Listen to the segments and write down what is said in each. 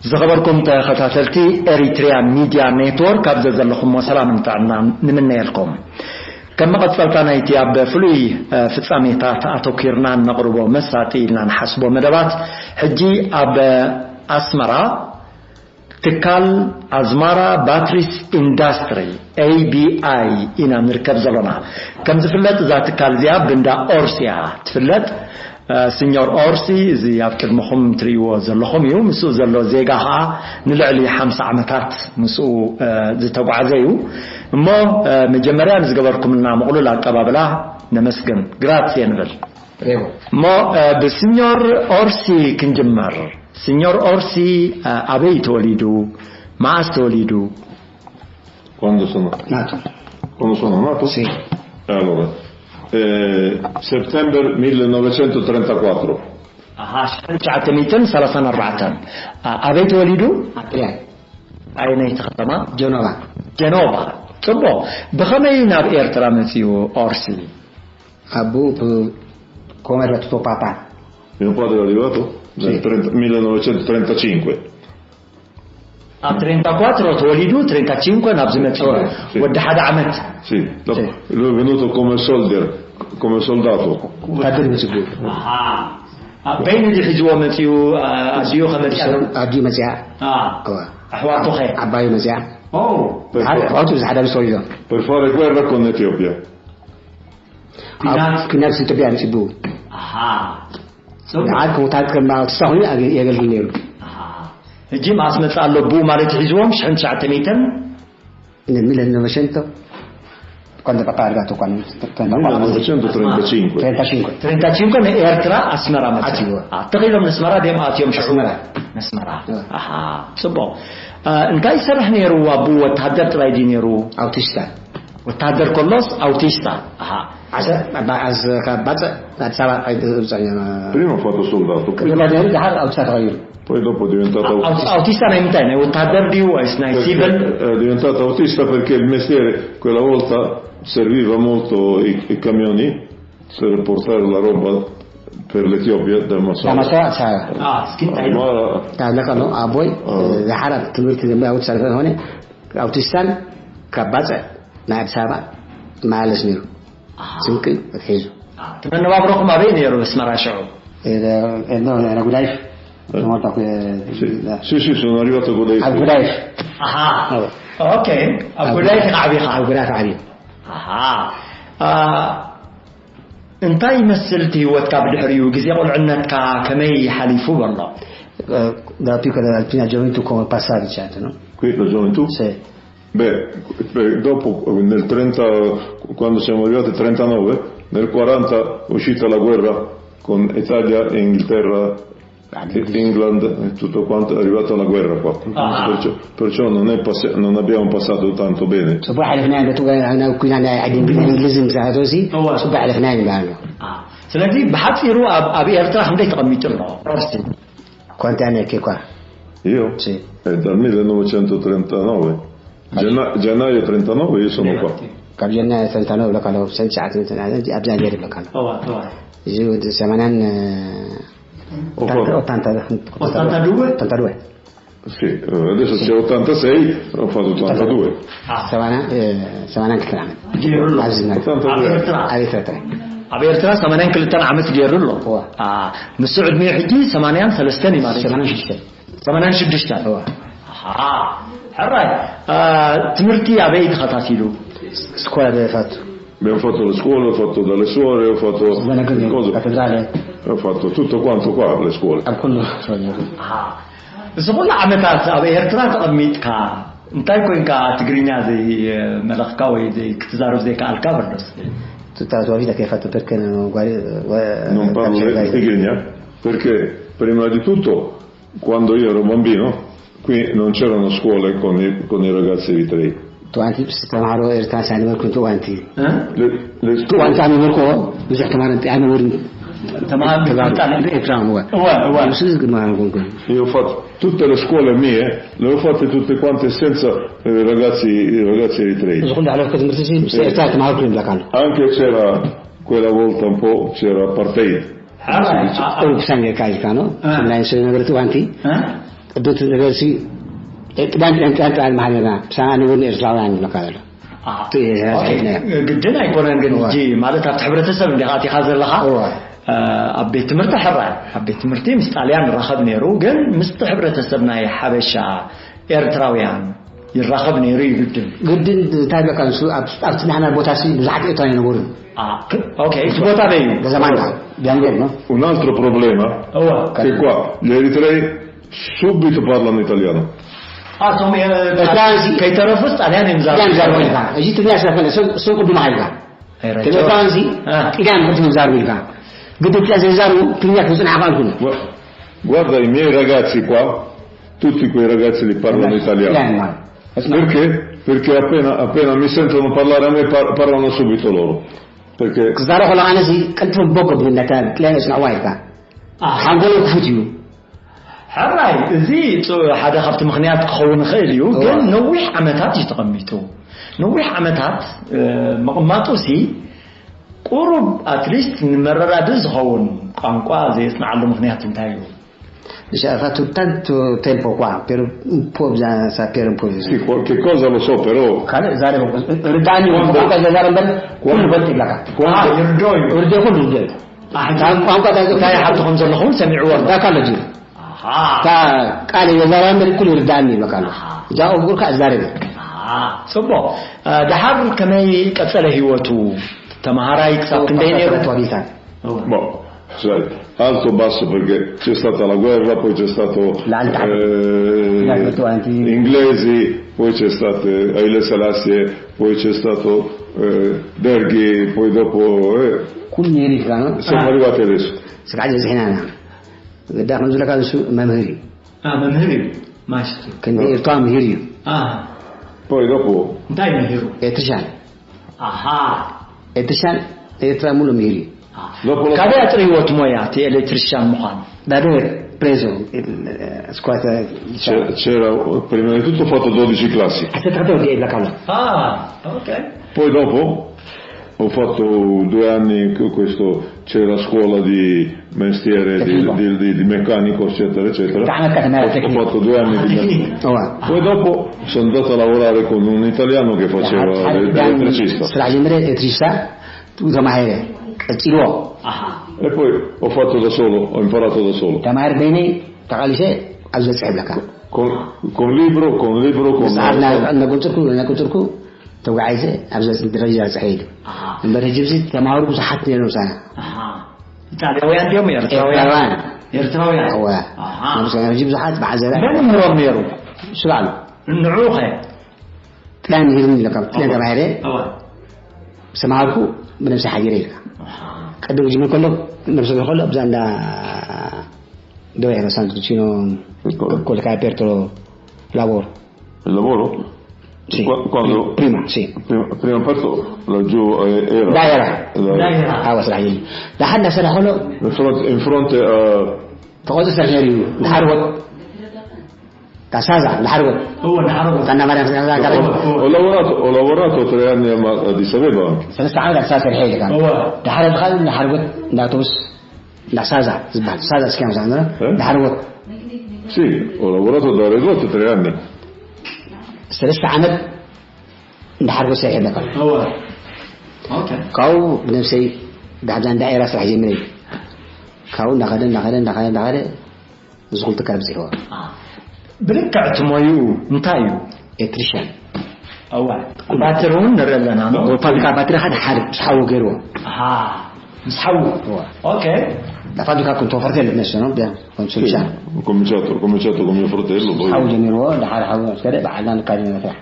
ዝኸበርኩም ተኸታተልቲ ኤሪትሪያን ሚድያ ኔትወርክ፣ ኣብ ዘዘለኹሞ ሰላምን ጥዕናን ንምነየልኩም። ከም መቐጸልታ ናይቲ ኣብ ፍሉይ፣ እ፣ ፍጻሜታት ኣተኲርና እነቕርቦ መሳጢ ኢልና ንሓስቦ መደባት፣ ሕጂ ኣብ ኣስመራ ትካል ኣዝማራ ባትሪስ ኢንዳስትሪ፣ ኤ ቢ ኣይ፣ ኢና ንርከብ ዘሎና። ከም ዝፍለጥ፣ እዛ ትካል እዚኣ ብንዳ ኦርሲ እያ ትፍለጥ። እ፣ ሲኞር ኦርሲ፣ እዚ ኣብ ቅድመኹም ትርእይዎ ዘለኹም እዩ። ምስኡ ዘሎ ዜጋ ኸኣ ንልዕሊ ሓምሳ ዓመታት ምስኡ፣ እ፣ ዝተጓዕዘ እዩ። እሞ፣ እ፣ መጀመርያ ንዝገበርኩምልና ምቕሉል ኣቀባብላ ነመስግን። ግራትሴ ንብል። ፕሬሞ። እሞ፣ እ፣ ብሲኞር ኦርሲ ክንጅመር። ሲኞር ኦርሲ፣ እ፣ ኣበይ ተወሊዱ? መዓስ ተወሊዱ? Quando sono? Nato. Quando sono nato? Sì. E allora, eh, settembre millenovecentotrentaquattro. ኣሃ፣ ሽሕን ትሽዓተ ሚእትን ሰላሳን ኣርባዕተን። ኣ-፣ ኣበይ ተወሊዱ? ኣጥልያን። ኣየነይቲ ከተማ? ጀኖቫ። ጀኖቫ። ጽቡቕ። ብኸመይ ናብ ኤርትራ መጺኡ ኦርሲ? ኣቡ ፕ-፣ ኮመር ቱ ፓፓ። Mio padre è arrivato nel Sì. trenta millenovecentotrentacinque. ኣብ ትሬንታ ኳትሮ ተወሊዱ፣ ትሬንታ ቺንኮ ናብ ዝመጽእ እወ። ወዲ ሓደ ዓመት። Sì, dopo Sì. Lui è venuto come soldier, come soldato. ወታደር መጽኡ። ኣሃ። ኣብ በይኑ ድዩ ሒዝዎ መጺኡ፣ ኣ-፣ ኣዲኡ ከመጽኣ? ኣዲኡ መጽኣ። ኣ። እወ። ኣሕዋቱ ኸ? ዓባዩ መጽኣ። ኦ። ሓደ ኣሕዋቱ ብዝሓደ ምስ ተወሊዶም። Per fare guerra con l'Etiopia. ኲናት? ኣብ ኲናት ኢትዮጵያ ኣምጺቡ። ኣሃ። ጽቡቕ። ንዓል ከም ወታደር ከም ኣውቲስታ ኮይኑ ኣገ-፣ የገልግል ነይሩ። ኣሃ። ሕጂ መኣስ መጽእ ኣሎ ብኡ ማለት ሒዝዎም ሽሕን ትሽዓተ ሚእትን? Nel millenovecentoquando papà è arrivato qua, nel trenta-, Millenovecentotrentacinque. Trentacinque. ትሬንታ ቺንኮ ንኤርትራ ኣስመራ መጽእ። ኣትይዎ። ኣ፣ ተኺሎም ንስመራ ድዮም ኣትዮም ሽዑ? ኣስመራ። ንስመራ። እ። ኣሃ፣ ጽቡቕ። እ፣ እንታይ ይሰርሕ ነይሩ ኣቡ? ወተሃደር ጥራይ ድዩ ነይሩ? ኣውቲስታ። ወተሃደር ከሎስ ኣውቲስታ። ኣሃ። ዓሰ-፣ ባ-፣ ኣዝ-፣ ካብ ባጽዕ ኣዲስ ኣበባ ኣይተውፅዕን እዮም። Prima ho fatto soldato, poi Prima di andare al Cerro. Poi dopo è diventato አውቲ-፣ አውቲስታ ናይ ምንታይ? ናይ ወታደር ድዩ ወይስ ናይ Perché ሲቪል? È diventato autista perché il mestiere, quella volta serviva molto i, i camioni per portare la roba per l'Etiopia da Massawa. Da Massawa, sa. Ah, እስኪ እንታይ? Ma ካብ ለቀሎ ኣቦይ፣ አ። ዝሓራ ትምህርቲ ዘምበያ ውት ሳልፈ ሆነ፣ ኣውቲስታን ካብ ባጽዕ ናይ ኣዲስ ኣበባ መላለስ ነይሩ። ኣሃ። ስንቂ ሒዙ። ኣሃ። እቲ መነባብሮኹም ኣበይ ነይሩ? ኣስመራ ሽዑ? ኤ፣ ኤ፣ ኖ፣ ኤ፣ ጉዳይፍ። እ? ተመርጣኩ፣ ኤ፣ Sì, ዳ- sì, sì, sono arrivato a Godaife. ኣብ ጉዳይፍ። ኣሃ። ኣዎ። ኦኬ። ኣብ ኣብ ጉዳይፍ ጉዳይፍ። ዓቢኻ? ኣብ ጉዳይፍ ዓብዩ። ኣሃ። ኣ፣ እንታይ ይመስል እቲ ህይወትካ ብድሕሪኡ? ግዜ ቁልዕነትካ ከመይ ሓሊፉ በሎ? Eh, da piccola alla fine gioventù come passare, certo, no? Qui la gioventù? Sì. Beh, beh, dopo, nel trenta, quando siamo arrivati al trentanove, nel quaranta è uscita la guerra con Italia e Inghilterra, Ah, England e tutto quanto, è arrivata la guerra qua. Ah. Perciò, perciò non è pass-, non abbiamo passato tanto bene. ጽቡቅ ሓሊፍና ኢና፣ በቲ ናብ ኩና ናይ ዓዲ እንግሊዝ፣ እንግሊዝ ምስ ኣተወሲ፣ እወ። ጽቡቅ ሓሊፍና ኢና ንበሃል። ኣ፣ ስለዚ ብሓጺሩ ኣብ፣ ኣብ ኤርትራ ክንደይ ተቐሚጡ ኣሎ? Quanti anni è che qua? Io? Sì. È dal millenovecentotrentanove. Genna-, gennaio trentanove io sono qua. ካብ ጀና ሰልታኖ ብለካ ኣለኹ፣ ሰልቲ ሰዓት እንትን ኣለ፣ ኣብዚ ኣጀር ይብለካ ኣሎ። እዋ፣ እዋ። እዚ ወዲ ሰማንያን፣ Ho fatto ኦታንታ፣ ኦታንታ ድወ? ኦታንታ ድወ? Sì, eh, adesso c'è ottantasei, ho fatto ottantadue. አ። ሰማንያ፣ እ፣ ሰማንያን ክልተን ዓመት። ገይሩ ኣሎ። ኣብዚ ና-፣ Ottantadue. ኣብ ኤርትራ። ኣብ ኤርትራ። ኣብ ኤርትራ ሰማንያን ክልተን ዓመት ገይሩ ኣሎ። እዋ። አ፣ ንሱ ዕድሜኡ ሕጂ ሰማንያን ሰለስተን እዩ ማለት እዩ። ሰማንያን ሽዱሽተ። ሰማንያን ሽዱሽተ። እዋ። ኣሃ። ሕራይ። አ፣ ትምህርቲ ኣበይ ተኸታቲሉ? ስኮላ ዶ ፋቱ? Abbiamo fatto le scuole, ho fatto dalle suore, ho fatto Zona Grande, cose. Cattedrale. Ho fatto tutto quanto qua, le scuole. ኣብ ኩሉ። ኣሃ። እዚ ኩሉ ዓመታት ኣብ ኤርትራ ተቐሚጥካ፣ እንታይ ኮንካ ትግርኛ ዘይመለኽካ ወይ ዘይ-፣ ክትዛረብ ዘይከኣልካ በርዶስ? Tutta la tua vita che hai fatto perché non guardi, Non parlo tigrinya, perché prima di tutto, quando io ero bambino, qui non c'erano scuole con i, con i ragazzi eritrei. Tu anti, se te maro er ta sa ne kun tu anti. እ? Le, le Tu scuole anti ani murko, ብዙሕ ተማሪ ኣይ ነበሩን። ተማሪ ተጋሩ፣ ብጣዕሚ ኤርትራን፣ እወ። እወ፣ እወ። ምስዚ ግን ማን ኮንኩ። Io ho fatto tutte le scuole mie, le ho fatte tutte quante senza, eh, ragazzi, i ragazzi eritrei. እዚ ኩሉ ዝሓለፍኩ ትምህርቲ ሲ፣ ምስ ኤርትራ ተማሃርኩ ይብለካ ኣሎ። Anche c'era quella volta un po' c'era apartheid. ሓራይ፣ አ፣ አ። ቁሩብ ክሳን ጌርካ ኢልካ ነው። እ። ናይ ስለ ነበረ እቲ ዋንቲ። እ? ቅድም እቲ ነገር ሲ ጥባን ጥባን ጥባን ጥባን መሃለና ብሳና ንቡር ኤርትራውያን ንብለካ ዘሎ። ግድን ኣይኮነን ግን ሕጂ ማለት ኣብቲ ሕብረተሰብ እንዲኻ ኣቲኻ ዘለኻ። ኣብ ቤት ትምህርቲ ሕራይ ኣብ ቤት ትምህርቲ ምስ ጣልያን ንራኸብ ነይሩ፣ ግን ምስቲ ሕብረተሰብ ናይ ሓበሻ ኤርትራውያን ይራኸብ ነይሩ እዩ። ግድን ግድን እንታይ በቃ ንሱ ኣብቲ ናሕና ቦታ ሲ ብዙሓት ኤርትራውያን ይነበሩ። ኦኬ፣ እቲ ቦታ በይ እዩ? በዘማንካ ቢያንገር ነው። Un altro problema እዋ che qua gli eritrei subito parlano italiano. ኣቶም ኤርትራውያን ከይተረፉስ ጣልያን እዮም ጣልያን ዝዛረቡ። ዝዛረቡ ኢልካ። እዚ ትግርኛ ስለፈለ እሱ ቅድም ሓይልካ ኤረትራውያን ሲ ጣልያን ምርት ምዛር ኢልካ ግድን ጣልያን ዘይዛሩ ትግርኛ ክጽንሓ ካልኩን Guarda i miei ragazzi qua, tutti quei ragazzi li parlano italiano. Perché? Perché appena, appena mi sentono parlare a me par- parlano subito loro. Perché ክዛረብ ከሎ ኣነ ሲ ቀልጥፎም ቦጎ ብልነታ ጥልያን የጽንዕዋ ኢልካ ሓንጎሎ ክፉት እዩ ሕራይ እዚ ሓደ ካብቲ ምኽንያት ክኸውን ይኽእል እዩ። ግን ነዊሕ ዓመታት እዩ ተቐሚጡ። ነዊሕ ዓመታት ምቕማጡ ሲ ቁሩብ ኣትሊስት ንመረዳድእ ዝኸውን ቋንቋ ዘየጽንዓሉ ምኽንያት እንታይ እዩ? Dice, ha fatto tanto tempo qua per un po', bisogna sapere un po'. Sì, qualche cosa lo so, però. Kale zare ridani quando quando zare ben kun bel tiblaka. Quando ይርዶ እዩ። Urde kun urde. Ahta ቋንቋ እንታይ ሓብትኹም ዘለኹም ሰሚዕዎ ኣሎ። ዳካ ለጂ እታ ቃል የዛራምር ኩሉ ይርዳኒ ይብለካ ኣሎ። እዛ ኦጉርካ እዛረብ። ጽቡቕ። ደሓር ከመይ ቀጸለ ህይወቱ? ተመሃራይ ክሳብ ክንደይ ነይሩ? Boh, sai, alto basso perché c'è stata la guerra, poi c'è stato L'altro. eh, inglesi, poi c'è stato Haile Selassie, poi c'è stato eh, Derghi, poi dopo eh, ኩሉ ይሪፍካ ነው። siamo arrivati adesso. ስራሕ ጀዝሒና ኢና። ግዳ ከም ዝለካ ንሱ መምህር እዩ። መምህር እዩ። ማስትር። ክንዲ ኤርትራ ምሂር እዩ። Poi dopo እንታይ ምሂሩ? ኤትርሻን። ኣሃ። ኤትርሻን ኤርትራ ሙሉ ምሂር እዩ። ካበይ ኣጥሪዎ እቲ ሞያ እቲ ኤሌክትሪሻን ምዃን? ዳዶ ፕሬዞ ስኳተ C'era, prima di tutto ho fatto dodici classi. ኣሰተክተ ወዲ ይብለካ ኣሎ። ኦኬ። Poi dopo ho fatto due anni, questo, c'era scuola di mestiere, di, di, di, di meccanico, eccetera, eccetera. Ho fatto due anni di meccanico. Poi dopo sono andato a lavorare con un italiano che faceva l'elettricista. ስራሕ ጀምረ ኤሌክትሪሽታ ተማሂረ ቀፂልዎ። E poi ho fatto da solo, ho imparato da solo. ተማሂረ በይነይ ተቓሊሰ ኣብ ዝበፅሕ ይብለካ። Con, con libro, con libro, con... መፅሓፍ እናቆፅርኩ እናቆፅርኩ ተጓዒዘ ኣብ ዝበፅሕ ደረጃ በፅሐ ኢሉ። እምበር ሕጂ ብዚ ተማሃሩ ብዙሓት ነይሮም ሳና። ኢጣልያውያን ድዮም ኤርትራውያን? ኤርትራውያን። እወ። ናብ ሳና ሕጂ ብዙሓት ብዓዘራ መን ምህሮም ነይሩ? ሽባዕሉ። ንዑ ኸ? ጥልያን ሂሩኒ ኢለካ ጥልያን ተባሂረ ዝተምሃርኩ ብነብሲ ሓዲረ ኢልካ ቅድም ክጅምር ከሎ ነብሲ ከሎ ኣብዛ እንዳ ደወ ኤረሳን ቱቺኖ ኮልካ ፔርቶ ላቦር lavoro Sì, Qua- quando prima, sì. prima, prima ho fatto laggiù eh, era ዳየራ la- ኣወ ስራሕ እዩ ዳሓር እንዳሰራ ከሎ in fronte, in fronte a ተቆፂ ስራሕ ነይሩ እዩ ድሓር ወ ታሳዛ ድሓር ወ እወ ንሓረጎ ታና ማርያም ስራሕ ጋር Ho lavorato, ho lavorato tre anni a Ma- ad Addis Abeba anche. ሰለስተ ዓመት ኣዲስ ኣበባ ሰርሐ ኢልካ እወ ድሓር ድኻ እንዳሓርጎት እንዳተውስ እንዳሳዛ ዝበሃል ሳዛ እስኪ ምሳና ድሓር ወ Sì, ho lavorato da Regoto tre anni. ሰለስተ ዓመት እንዳሓርጎት ሰርሐ ኢልካ እወ ኦኬ ካብኡ ብነብሰይ ዳሕዛ እንዳ ኤራ ስራሕ ጀምረ ካብኡ እንዳኸደ እንዳኸደ እንዳኸደ እንዳኸደ እዚ ኩሉ ትካል ብፅሕዎ ብልክዕ እቲ ሞይኡ እንታይ እዩ? ኤሌክትሪሽያን እዋ ባትሪ እውን ንርኢ ኣለና ኖ ፋብሪካ ባትሪ ሓደ ሓደ ምስ ሓዉ ገይርዎ ኣሃ ምስ ሓዉ ኦኬ ዳ ፋብሪካ ኮንቶ ፈርቴ ልትነስኖ ኮንሶልሻን Ho cominciato, ho cominciato con mio fratello, ሓዉ poi ጀሚርዎ ድሓር ሓዉ ወሰደ በዓልና ንካድ ነፍራሕ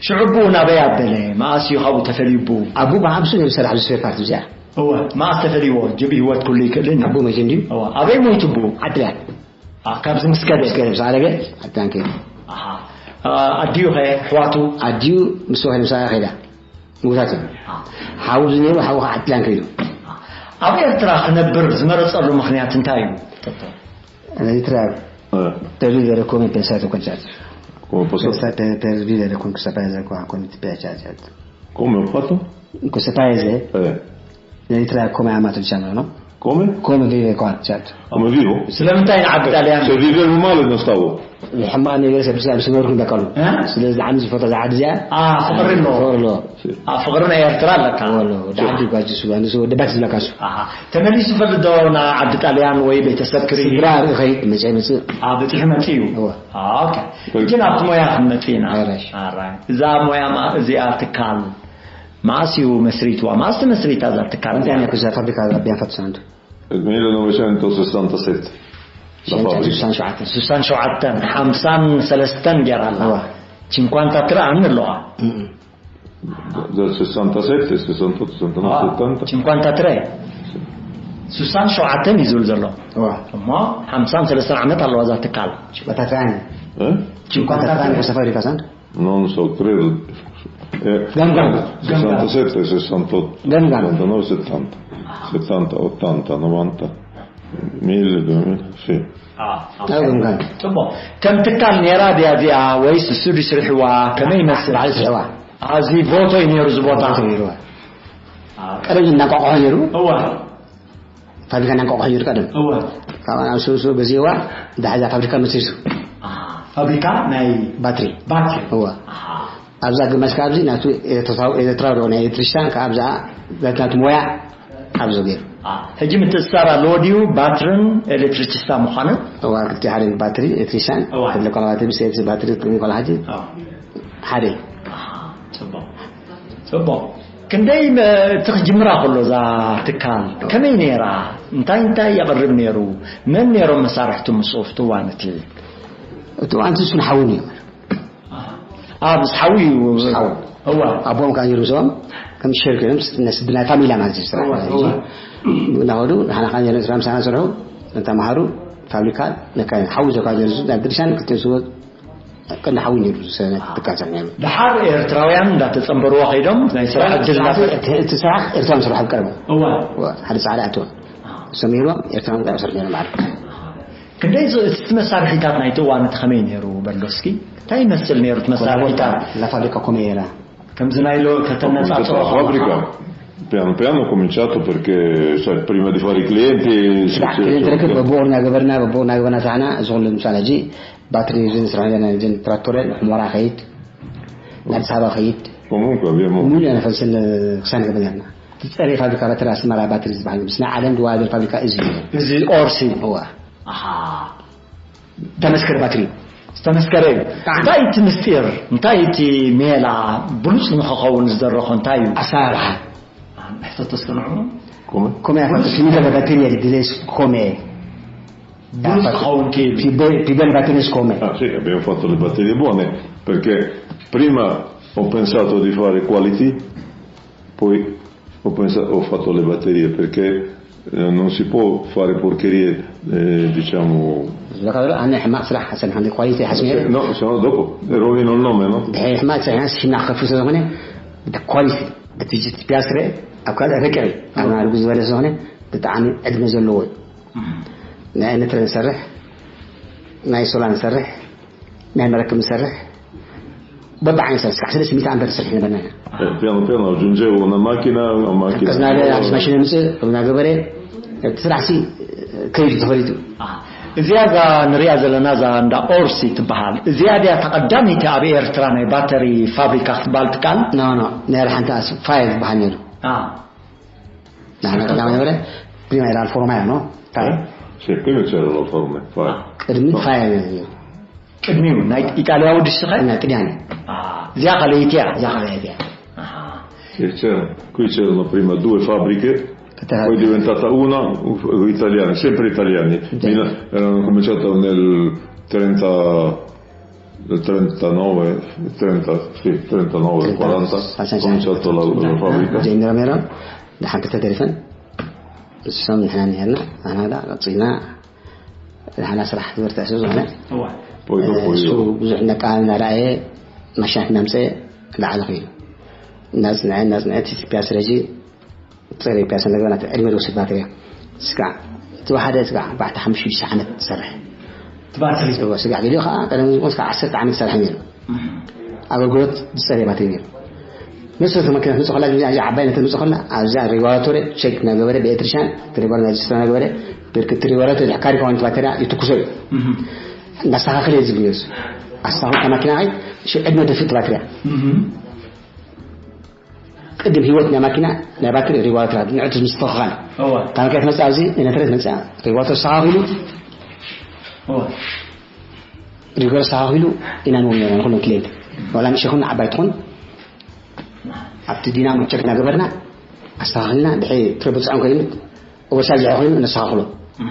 ሽዑ ብኡ ናበይ ኣበለ መኣስ እዩ ካብኡ ተፈልዩ ብኡ ኣቡ ብሓምሱ ነብ ሰራሕ ዝስፌ ፓርቲ እዚኣ እወ መኣስ ተፈልይዎ ጅብ ህይወት ኩሉ ይክእልን እዩ ኣቡ መጀን ድዩ እወ ኣበይ ሞይቱ ብኡ ዓድላት ካብዚ ምስ ከደ ምስ ከደ ምስ ዓረገ ዓድላን ከይዱ ኣዲኡ ኸ ኣሕዋቱ ኣዲኡ ምስ ወህድ ምሳያ ከይዳ ምግታት እዩ ሓው ዝነይሩ ሓው ከዓ ዓድላን ከይዱ ኣብ ኤርትራ ክነብር ዝመረፀሉ ምኽንያት እንታይ እዩ ዶክተር ኤርትራ per vivere come pensate concetto come posso per vivere con questa paese qua con ti piace certo come ho fatto? In questo paese Eh, l'Eritrea come amato diciamo no? Come? Come vive qua, certo. Come vivo? ስለምንታይ ንዓዲ ጣልያን Se vivevo male non stavo. ሕማቕ ነገር ሰብ ሰብ ስመርኩ እንደቀሉ እ? ስለዚ ዓሚ ዝፈቶ ዝዓዲ እዚኣ ኣ ፍቕሪ ኣለዎ ፍቕሪ ኣለዎ ኣ ፍቕሪ ናይ ኤርትራ ኣለካ ወሎ ወዲ ዓዲ ጓጅ ሱጋ ንሱ ወዲ ባት ዝለካ ሱ ኣሃ። ተመሊሱ ፈልጥ ዶ ናብ ዓዲ ጣልያን ወይ ቤተሰብ ክርኢ ስድራ ርኢ ኸይድ መፅእ መፅእ ኣ በፂሑ መፅእ እዩ እወ። ኣ፣ ኦኬ። ሕጂ ናብቲ ሞያ ክንመፅእ ኢና ሓራሽ። ኣራይ። እዛ ሞያ ማ- እዚኣ ትካል መኣስ እዩ መስሪትዋ መኣስ ተመስሪታ እዛ ትካል እንታይ እዚኣ? ናይ ኩዛ ፋብሪካ ቢያን ፈትሳንዱ Nel millenovecentosessantasette. La fabbrica. ሽሳን ሸውዓተን ስሳን ሸውዓተን ሓምሳን ሰለስተን ገይራ ኣላ እዋ። ቺንኳንታ ትረ ኣን ኣለዋ Dal sessantasette, sessantotto, sessantanove, ኣዋ። settanta. ቺንኳንታ ትረ ስሳን ሸውዓተን እዩ ዝብል ዘሎ እዋ እሞ ሓምሳን ሰለስተን ዓመት ኣለዋ እዛ ትካል ሽበታትራኒ Eh? ሽበታትራኒ ኩዛ ፋብሪካ ሳንዱ Non so, credo. Eh, Gam, gam. sessantasette, sessantotto, Gam, gam. settantanove, settanta. Settanta, ottanta, novanta, mille, duemila, sì. ገምጋም ፅቡቅ ከም ትካል ነራ ድያ እዚኣ ወይስ እሱ ድዩ ስርሕዋ ከመይ ይመስል ባዕሉ ስርሕዋ ኣዚ ቮቶ እዩ ነሩ እዚ ቦታ ነይርዋ ቀደም እናቋቋሖ ነይሩ እዋ ፋብሪካ እናቋቋሖ ነይሩ ቀደም እዋ ካብኣ ናብ ሱሱ ገዚእዋ ዳሕዛ ፋብሪካ መሲሱ ፋብሪካ ናይ ባትሪ ባትሪ እዋ ኣብዛ ግማሽ ካብዚ ናቱ ኤርትራዊ ዶ ናይ ኤሌክትሪሽን ካብዛ ናቱ ሞያ ኣብዚ ገይሩ ሕጂ ምትእስሳር ኣለዎ ድዩ ባትርን ኤሌክትሪሲስታ ምዃንን እዋ ክልቲ ሓደ ባትሪ ኤሌክትሪሽን እዋ። ክልተ ኮላባትሪ ብሰ ባትሪ ክልተ ኮላ ሓጂ ሓደ ፅቡቅ ፅቡቅ ክንደይ መ- እቲ ክጅምራ ከሎ እዛ ትካል ከመይ ነይራ እንታይ እንታይ የቕርብ ነይሩ መን ነይሮም መሳርሕቱ ምስኡ ፍትዋን እቲ እቲ ዋንቲ እሱን ሓውን እዮም ኣብ ሓዊ እዩ ሓው እዋ ኣቦም ከዓ ነይሩ ምስኦም ከም ሸር ኮይኖም ስድና ፋሚላ ማለት እዩ ስራሕ እዋ፣ እዋ። እናኸዱ ንሓና ከዓ ነይሩ ስራ ምሳና ስርሑ ተምሃሩ ፋብሪካ ነካ ሓዊ ዘካ ነይሩ ናብ ድርሻን ክልተ ስዎ ቅድሚ ሓዊ ነይሩ ዝሰነ ትካል ስራሕ ነይሩ ድሓር ኤርትራውያን እንዳተፀንበርዎ ከይዶም ናይ ስራሕ ዕድል እናፈ- እቲ ስራሕ ኤርትራን ስራሕ ኣብ ቀረባ እዋ ሓደ ፃዕዳ ኣትወ ሰሚርዎም ኤርትራን ጣብ ስራሕ ነይሩ ማለት ክንደይ ዝ- እቲ መሳርሒታት ናይቲ እዋን እቲ ከመይ ነይሩ በሎ እስኪ እንታይ ይመስል ነይሩ እቲ መሳርሒታት ላፋብሪካ ኮመ ኤራ ከምዚ ናይ ሎ ከተነፃፅሮ Ho cominciato la fabbrica. Piano piano ho cominciato perché, sai, prima di fare i clienti... si- ስራሕ si- ክልል ትረክብ si- በብኡ እናገበርና በብኡ እናገበርና ስራሕና እዚ ኩሉ ምሳሌ ሕጂ ባትሪ ዝን ስራሕ ዘለና ጀን ትራክቶረ ንሕሞራ ከይድ ንኣዲስ ኣበባ ከይድ Comunque abbiamo... ሙሉ ኢና ፈልስን ክሳን ገበርና ትፀሪ ፋብሪካ ባትሪ ኣስመራ ባትሪ ዝበሃል ምስ ናይ ዓለም ድዋደር ፋብሪካ እዚ እዩ እዚ ኦርሲ እዋ ኣሃ ተመስከር ባትሪ ዝተመስከረ እዩ እንታይ እቲ ምስጢር እንታይ እቲ ሜላ ብሉፅ ንክኸውን ዝደረኾ እንታይ እዩ ኣሰራርሓ ሕተት ተስተንዑ Come? ኮመ ያፈ ሲሚተ ባትሪ የድግሌስ ኮመ ብሉፅ ክኸውን ክኢሉ ፒበል ባትሪስ ኮመ Ah, sì, abbiamo fatto le batterie buone perché prima ho pensato di fare quality, poi ho pensa- ho fatto le batterie perché eh, non si può fare porcherie, eh, diciamo... ዝለካ ዘሎ ኣነ ሕማቕ ስራሕ ሓሰን ሓንቲ ኳሊቲ ሓስብ ነይረ No, se no dopo rovino il nome, no? ድሕሪ ሕማቕ ስራሕ ስሒና ክኸፍል ስለዝኾነ ኳሊቲ እቲ ፒያስረ ኣብ ካልእ ርቅዒ ኣብ ናርጉ ዝበለ ስለዝኾነ ብጣዕሚ ዕድመ ዘለዎ እዩ ናይ ኤሌክትሪክ ንሰርሕ ናይ ሶላር ንሰርሕ ናይ መረክብ ንሰርሕ በብዓይነት ስራሕ ስራሕ ስለ ስሚት ኣንበር ንሰርሕ ነበርና ኢና Eh, piano piano aggiungevo una macchina, una macchina... ቀዝናለ ኣብዚ ማሽን ምፅእ እናገበረ እቲ ስራሕ ሲ ከይዱ ተፈሊጡ እዚኣ እዛ ንሪኣ ዘለና እዛ እንዳ ኦርሲ ትበሃል እዚኣ ድያ ተቐዳሚቲ ኣብ ኤርትራ ናይ ባተሪ ፋብሪካ ክትበሃል ትከኣል ኖ ኖ ነረ ሓንቲ ኣስ ፋይል ዝበሃል ነይሩ ኣ፣ ንሕና ቀዳማይ ነበረ ፕሪማ ኢራ ኣልፎ ሮማያ ኖ ፋይል Sì, prima c'era la forma, fai. ቅድሚ ፋይል ነይሩ ቅድሚኡ ናይ ኢጣልያዊ ድስኸ ናይ ጥልያን እዩ ኣ፣ እዚኣ ካልኣይቲ እያ እዛ ካልኣይ እያ Sì, c'era- qui c'erano prima due fabbriche, Attaccate. Poi è diventata una uf- italiana, sempre italiani. Mila- erano cominciato nel trenta, nel trentanove, trenta, sì, trentanove, quaranta, ho cominciato la, la fabbrica. ጀሚሮም ነይሮም ድሓን ክልተ ተሪፈን ንሶም ንሕና ነርና ንሕና ዳ ቀፂልና ንሕና ስራሕ ዝበርትዕ ስለ ዝኾነ እዋ Poi dopo እሱ io... ብዙሕ ነቃ እናረኣየ ማሽናት እናምፀ ላዕሊ ኮይኑ እናፅንዐ እናፅንዐ እቲ ፒያስ ረጂ ፅሬ ፒያስ እንደገና ዕድመ ዝወስድ ባትሪ እያ ስጋዕ እቲ ሓደ ስጋዕ ባሕቲ ሓሙሽተ ሽዱሽተ ዓመት ትሰርሕ ትባትሪ እዎ ስጋዕ ገሊኡ ከዓ ቀደም ዝኮን ስጋዕ ዓሰርተ ዓመት ዝሰርሐ ነይሩ ኣገልግሎት ዝፀርየ ባትሪ ነይሩ ንሱ እቲ መኪና ትመጽእ ከላ፣ ግዜ እዚኣ ዓባይ ነተምጽእ ከላ፣ ኣብዛ ሬጓላቶሪ ቸክ እናገበረ፣ ብኤሌክትሪሻን እቲ ሬጓላቶሪ እናጅስትራ እናገበረ፣ ብርክቲ ሬጓላቶሪ ድሕር ካሪካ ዋንቲ ባተርያ ይትኩሶ እዩ። እናስተኻኸለ እዩ ዝብል ነሱ። ኣስተኻኸልካ ማኪና ኸይ፣ ሽዑ ዕድመ ደፍእ እቲ ባትርያ። ቅድም ህይወት ናይ ማኪና፣ ናይ ባትሪ ሬጓላቶሪ፣ ንዕቱ ምስትኽኻል። እዋ። ካብ መኪና ትመጽእ ኣብዚ፣ ነተረት መጽኣ። ሬጓላቶሪ ኣስተኻኺሉ፣ እዋ። ሪጎር ኣስተኻኺሉ ኢና ንህቦም ነርና ንኹሎም ክሌንት። ዋላ ንእሽተይ ይኹን ዓባይ ትኹን፣ ኣብቲ ዲናሞ ቸክ እናገበርና ኣስተኻኺልና፣ ድሕሪ ትረብጽዖም ከይኑ፣ ኦቨርሳይዝ ኮይኑ ነስተኻኽሎ። እም፣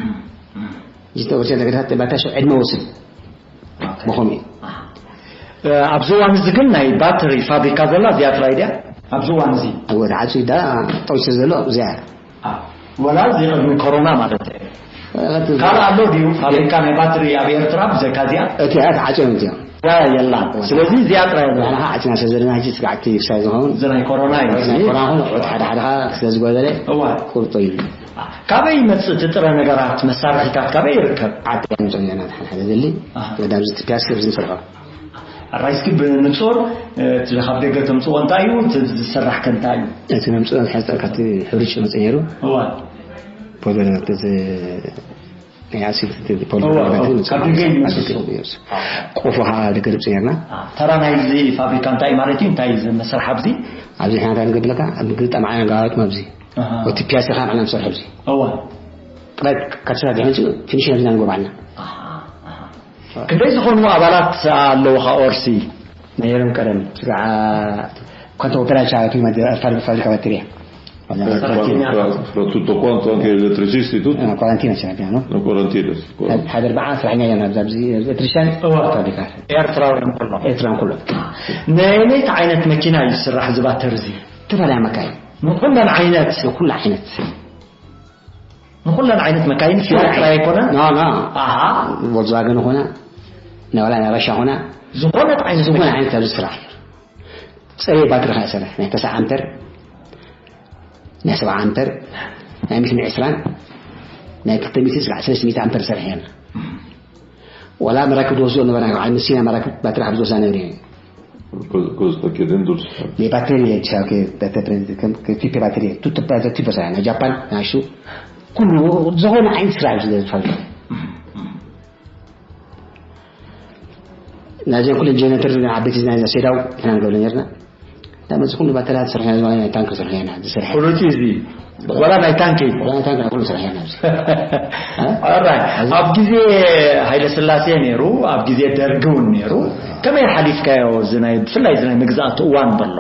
እም። እዚ ኦቨርሳይዝ ነገራት ባታ ሽዑ ዕድመ ወስድ። ኦኬ። ብኸምኡ እዩ። ኣሃ። እ፣ ኣብዚ እዋን እዚ ግን ናይ ባትሪ ፋብሪካ ዘላ እዚኣ ጥራይ ድያ? ኣብዚ እዋን እዚ? ኣብ ወደ ዓጹ ዳ ጠውሲ ዘሎ እዚኣ። አ፣ ወላ እዚ ቅድሚ ኮሮና ማለት እዩ። እቲ ካልእ ኣሎ ድዩ? ፋብሪካ ናይ ባትሪ ኣብ ኤርትራ ብዘይካ እዚኣ? እቲ ኣት ዓጽዮም እዚኦም። ያ የላን። ስለዚ እዚኣ ጥራይ እያ። ንሕና ዓጽና ስለ ዘለና ሕጂ ስጋዕቲ ክሳይ ዝኸውን። እዚ ናይ ኮሮና እዩ። ናይ ኮሮና ኹን ዑት ሓደ ሓደ ስለ ዝጎደለ እዋ። ቁርጦ እዩ። ካበይ ይመጽእ እቲ ጥረ ነገራት፣ መሳርሒታት ካበይ ይርከብ? ዓዲ ኣምጽኦ ኢና ሓደ ሓደ ዘሊ። ኣሃ። ወደ ኣብዚ ፒያሳ ኣብዚ ንሰርሖ። ኣራይ እስኪ ብንጹር፣ እ፣ እቲ ካብ ደገ ተምጽኦ እንታይ እዩ? እቲ ዝስራሕ ከ እንታይ እዩ? እቲ ነምጽኦ ዝሓዝ ካብቲ ሕርጭ መጽእ ነይሩ። እዋ። ፖሎ ነበር፣ እዚ ናይ ኣሲድ እቲ ፖሎ እዋ፣ ነበር እዋ። መጽእ ካብ ደገ ይመጽእ። ካብ ደገ ይመጽእ። ቆፎ ከዓ ደገ ነምጽእ ነርና። አ፣ ተራ ናይዚ ፋብሪካ እንታይ ማለት እዩ? እንታይ እዩ እዚ መስርሕ ኣብዚ? ኣብዚ ሓንታ ንገብለካ፣ ኣብ ምግጣም ዓያ ጋዋት ኣብዚ። ኣሃ። ወቲ ፒያሳ ከዓ ንሕና ንሰርሕ ኣብዚ። እዋ። ጥራይ ካብ ስራሕ ድሕሪ መጽኡ ፊኒሽ ነብዚና ንጎብዓልና። ኣሃ፣ ኣሃ። ክንደይ ዝኾኑ ኣባላት ኣለውኻ ኦርሲ? ነይሮም ቀደም። ስጋዕ ኮንተ ኦፔራሲያ ቱ ማዲ ፋብሪካ ባክቴሪያ። Fra, fra, fra tutto quanto, anche gli elettricisti, tutti? Una quarantina ce n'abbiamo, no? Una quarantina, sì, quaranta. ሓደ ኣርባዓ ስራሕኛ ኢና ኣብዚ ኤሌክትሪሻን እዋ። ፋብሪካ። ኤርትራውያን ኩሎም። ኤርትራውያን ኩሎም። ነየነይቲ ዓይነት መኪና እዩ ዝስራሕ እዚ ባተር እዚ? ዝተፈላለዩ መካይን። ንኩለን ዓይነት? ንኩሉ ዓይነት። ንኹለን ዓይነት መካይን ፊያት ጥራይ ኣይኮነን? ኖ፣ ኖ። ኣሃ። ቮልክስዋገን ይኾና፣ ናይ ዋላ ናይ ራሻ ይኾና፣ ዝኾነት ዓይነት ዝኾነ መኪና። ዓይነት ኣብዚ ስራሕ። ጽሬት ባትሪ ኸዓ ይሰርሕ። ናይ ተስዓ ኣምፐር፣ ናይ ሰብዓ ኣምፐር፣ ናይ ሚእትን ዕስራን፣ ናይ ክልተ ሚእትን ስጋዕ ሰለስተ ሚእቲ ኣምፐር ይሰርሕ እየን። ዋላ መራክብ ዝወስዶ ነበራ፣ ኣብ ንሲና መራክብ ባትሪ ካብ ዝወስዳ ነብር እየን። Cosa, cosa sta chiedendo il signore? Le batterie, diciamo che, che, che tipo di batterie, tutto per tipo sarà, in Giappone, nasce, ኩሉ ዝኾነ ዓይነት ስራሕ እዩ ዝፈልጥ። ናይዘን ኩለን ጀነሬተር ዓበይቲ ናይ ሴዳው ኢና ንገብረ ነርና። ዳመዚ ኩሉ ባተርያ ዝሰርሐ፣ ናይ ታንክ ዝሰርሐ ኢና ዝሰርሐ። ኩሉ እቲ እዚ ዋላ ናይ ታንኪ? ዋላ ናይ ታንክ ኩሉ ዝሰርሐ ኢና ኣብዚ። ኦራይት። ኣብ ግዜ ሃይለ ስላሴ ነይሩ፣ ኣብ ግዜ ደርጊ እውን ነይሩ። ከመይ ሓሊፍካዮ እዚ ናይ፣ ብፍላይ እዚ ናይ ምግዛእቲ እዋን በሎ?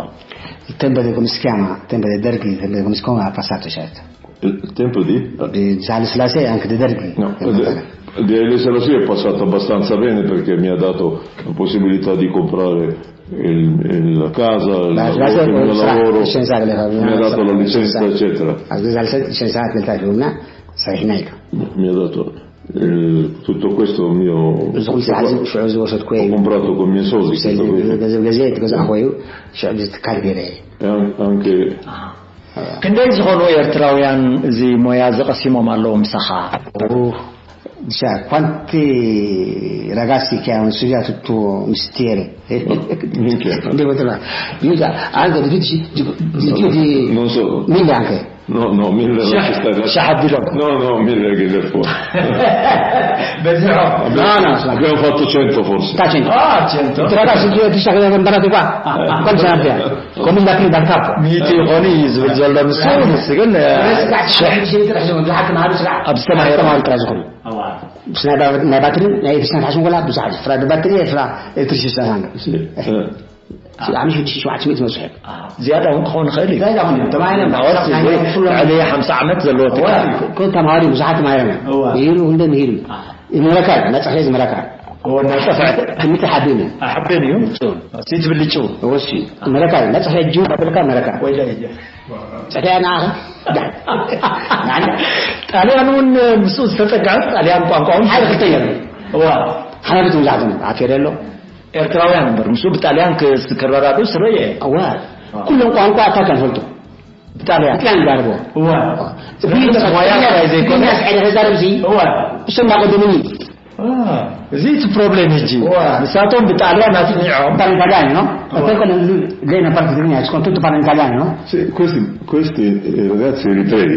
Il tempo di, come si chiama? Il tempo di Derghi, il tempo di, come si chiama? Ha passato, certo. Il, il tempo di? Di Haile Selassie e anche di Derghi. No, di, di Haile Selassie è passato abbastanza bene perché mi ha dato la possibilità di comprare il, il, la casa, il lavoro, il mio lavoro, mi ha dato la licenza, eccetera. Mi ha dato Eh, tutto questo mio, እዚ ኩሉ ስራሕ እዚ ሽዑ ዝወሰድኩ እዩ። Ho comprato con i miei soldi, questo qui. ገንዘብ ገዜ እቲ ገዛእኹ እዩ። ሽዑ እዚ ትካል ገይረ እየ። E an-, anche ክንደይ ዝኾኑ ኤርትራውያን እዚ ሞያ እዚ ቀሲሞም ኣለዉ ምሳኻ? Dice, quanti ragazzi che hanno studiato il tuo mestiere? Minchia. Devo trovare. Io già, anche di tutti, di, di, di, di, Non so. Mille anche. No, no, mille non ci sta. Sh-, sh-, no, no, mille che le fuori. Abbiamo, no, no, abbiamo fatto cento forse. Sta cento. Ah, cento. Però adesso io ti sto andando qua. Quanti sono ancora? Come da prima dal capo. ሚእቲ ይኾኑ እዩ ዝብል ዘሎ ንሱ፣ ንሱ ግን፣ እ፣ ሽሕ ኣብ ዝተማሃሩ ጥራሕ ዝኾኑ። ናይ ባ-፣ ናይ ባትሪ፣ ናይ ኤሌክትሪክስያን ሓሽም ጎላ ብዙሓት። ፍራ ባትሪ፣ ፍራ ኤሌክትሪክስያን። Sì. ዓሚ ሽዱሽተ ሸውዓተ ሚእቲ መጽሑ። ዝያዳ እውን ክኸውን ይኽእል እዩ። ዝያዳ እውን እዩ። ተማሂሮም ናወት ናይ ኩሎም ልዕሊ ሓምሳ ዓመት ዘለዎ ትካል እዩ። ኩሎም ተማሃሩ ብዙሓት ተማሂሮም እዮም። እዋ። ምሂሩ፣ እንደ ምሂሩ። ምረካ እዩ፣ መጽሐ እዩ፣ ምረካ። እዎ፣ መጽሐ። ትምህርቲ ሓቢን እዩ። ሓቢን እዩ። እሱ። እሱ ትብልጭው። እዎ፣ እሱ። ምረካ እዩ፣ መጽሐ እጁ ከብልካ ምረካ። ወይለ እዩ። ጽሕያ ንዓኻ። ጣልያን እውን ምስኡ ዝተጠግዐ ጣልያን ቋንቋ እውን ሓደ ክልተ እዮም። እዋ። ሓላፊት መብዛሕትኦም ኣፌር ኣሎ። ኤርትራውያን እምበር፣ ምስኡ ብጣልያን ክስ-፣ ክረዳድኡ ስለ እየ። እዋ። ኩሎም ቋንቋ ኣታ ከንፈልጡ። ብጣልያን። ብጣልያን ጋርቦ። እዋ። እዋ። ስለዚ ሞያ ጥራይ ዘይኮነ። ብጣልያን ስዕረ ተዛረብ ሲ። እዋ። እሱ እናቐደሙኒ። እዋ። እዚ እቲ ፕሮብሌም ሕጂ። ንሳቶም ብጣልያን ኣጽኒዖም። Parla in italiano, no? Perché quello lui, lei non parla italiano, soprattutto parla in italiano, no? Sì, questi, questi eh, ragazzi eritrei,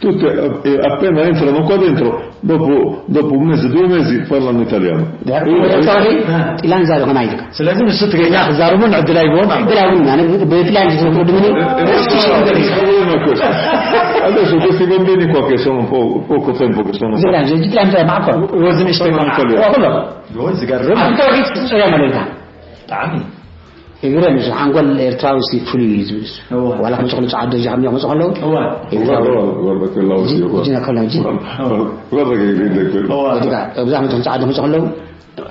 tutti eh, appena entrano qua dentro, dopo, dopo un mese, due mesi, parlano italiano. ጣልያን ዛረብ ከማይ ኢልካ ስለዚ ንሱ ትግርኛ ክዛረቡ ዕድል ኣይብዎም። ዕድል ኣይብሉን። ኣነ ብጣልያን ዝዝረቡ ድምኒ Adesso questi bambini qua che sono un po', poco tempo che sono qua. ጣልያን ጣልያን ማዕኮ ወዝን ሽተይ Italiano. ኩሎ ዝገርም ኣብ ተወቂት ጽያ መለልካ ብጣዕሚ ይግረም። እዚ ሓንጎል ኤርትራዊ ሲ ፍሉይ እዩ ዝብል እሱ። እወ። ዋላ ከምዚ ክሉ ጸዓዶ ጃም እዮም ዝኸለዉ እወ። Guarda, guarda, guarda quell'audio qua. ጅና ከሎ ጂ Guarda che ride quello. እወ። ወዲካ እብዛ ዓመት ከምዚ ዓዲ ክመጹ ከለዉ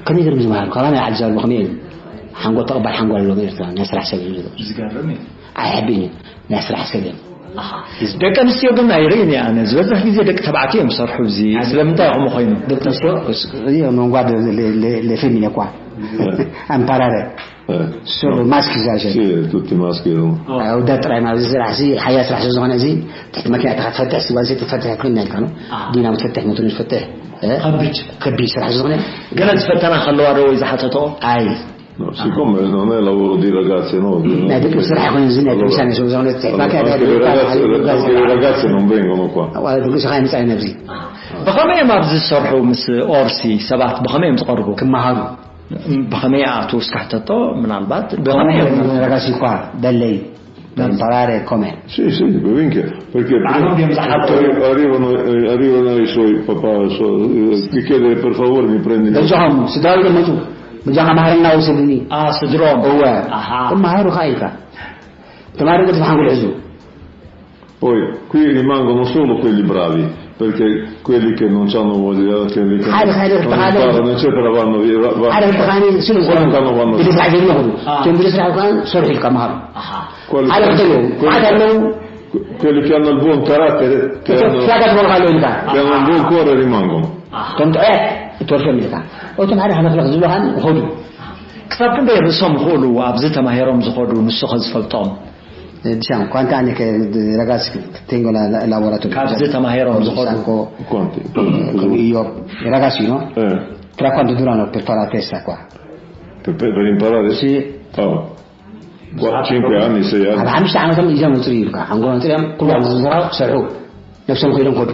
ከመይ ገይሮም ዝመሃሩ? ካባና ይዓል ዝበሉ ከመይ እዮም? ሓንጎል ተቐባል ሓንጎል ኣለዎም ኤርትራ። ናይ ስራሕ ሰብ እዩ። ዝገርም እዩ ኣይሕብን እዩ። ናይ ስራሕ ሰብ እዮም። ደቂ ኣንስትዮ ግን ኣይርእን እየ ኣነ ዝበዝሕ ግዜ ደቂ ተባዕትዮ እዮም ዝሰርሑ እዚ ስለምንታይ ኢኹም ኮይኑ ደቂ ኣንስትዮ እዚኦም መንጓድ ለፌሚን እኳ ኣምፓራረ Eh, ሱር ማስክ ይዛሸ sì, tutti maschi erano. ወዳት ጥራይ ማለት እዚ ስራሕ እዚ ሓያ ስራሕ ስለ ዝኾነ እዚ ትሕቲ መኪና ኢኻ ትፈትሕ ሲ ጓል ኣንስተይቲ ትፈትሕ ክልና ኢልካ ነው ዲናሞ ትፈትሕ ሞተር ትፈትሕ እ? ከቢድ ከቢድ ስራሕ ስለ ዝኾነ ገለ ዝፈተና ከለዋ ዶ ወይ ዝሓተቶ ኣይ No, siccome non è lavoro di ragazze, no? ናይ ደቂ ስራሕ ይኮነ እዚ ናይ ደቂ ኣንስትዮ ስለ ዝኾነ ትሕቲ መኪና Anche le ragazze, anche le ragazze non vengono qua. ዋላ ደቂ ስኻ ይምጻእ ነብዚ ብኸመይ እዮም ኣብዚ ዝሰርሑ ምስ ኦርሲ ሰባት ብኸመይ እዮም ዝቐርቡ ክመሃሩ ብኸመይ ኣቱ እስካሕተቶ ምናልባት ብኸመይ እዮም ረጋሲ እኳ ደለይ ኢምፓራረ ኮመ Sì, sì, minchia, perché ባዕሎም ድዮም ዝሓቱ arri- arrivano, eh, arrivano i suoi papà, so- eh, che chiede per favore mi prendi. በጃኹም ስድራዊ መፁ በጃኻ ማህርና ውሰድኒ አ ስድሮም እወ ኣሃ እመሃሩ ከዓ ኢልካ ተማሪ ገድፍ ሓንጎል ሕዙ Poi qui rimangono solo quelli bravi, perché quelli che non hanno voglia, quelli che ሓደ ሓደ non imparano, eccetera, vanno via. Va- va- ሓደ ክልተ ካኒ ስሉ Quando vanno ብድስራሕ ጀሚሩ እቶም ብድስራሕ ከዓ ሰርሑ ኢልካ መሃሩ ሓደ ክልተ ኣለዉ ሓደ ኣለዉ Quelli che hanno il buon carattere, che hanno, ኢትዮጵያ ጋር ትበልካ ኣለዉ ኢልካ che hanno un buon cuore rimangono. እቶም ጥዑያት እትወርሶም ኢልካ እቶም ሓደ ሓደ ክልተ ዝብሉ ከዓ ይኸዱ ክሳብ ክንደይ ርእሶም ይኽእሉ ኣብዚ ተማሂሮም ዝኸዱ ንሱ ከዝፈልጦም Diciamo, quanti anni che ragazzi che tengo la, la, lavorato ካብዚ ተማሂሮም ዝኸዱ Quanti? Come io, i ragazzi no? Eh, Tra quanto durano per fare la testa qua? per, per- per imparare? Sì. Oh. Qua- cinque anni, sei ኣብ anni. ሓሙሽተ ዓመቶም እዮም መፅኡ ኢልካ ሓንጎሎም ፅሪኦም ኩሎም ዝስራው ሰርሑ ነብሶም ከይዶም ከዱ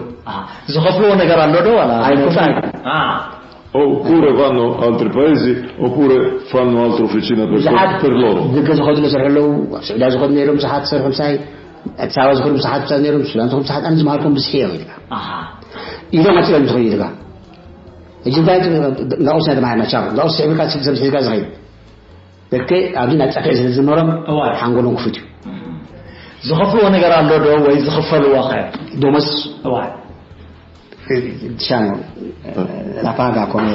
ዝኸፍልዎ ነገር ኣሎ ዶ ዋላ ኣይከፍሉን። አ Oppure vanno altri paesi, oppure fanno altre officine per, ብዙሓት per loro. ደገ ዝኸዱ ዝሰርሑ ኣለዉ ኣብ ስዑዳ ዝኸዱ ነይሮም ብዙሓት ዝሰርሑ ምሳይ ኣዲስ ኣበባ ዝኸዱ ብዙሓት ብዙሓት ነይሮም ሱዳን ዝኸዱ ብዙሓት ኣነ ዝመሃርኩም ብዝሒ እዮም ኢልካ ኣሃ ኢሎም ኣፅሎም ዝኸዱ ኢልካ ሕጂ እንታይ ናቑስ ናይ ተማሃርና ቻ ናቑስ ስሕብካ ሰብ ስሕብካ ዝኸይድ ደቂ ኣብዚ ናይ ፀፍዒ ስለ ዝመሮም እዋን። ሓንጎሎም ክፉት እዩ ዝኸፍልዎ ነገር ኣሎ ዶ ወይ ዝኽፈልዎ ኸ ደሞዝ እዋን ሻኖ ላፓጋ ኮሜ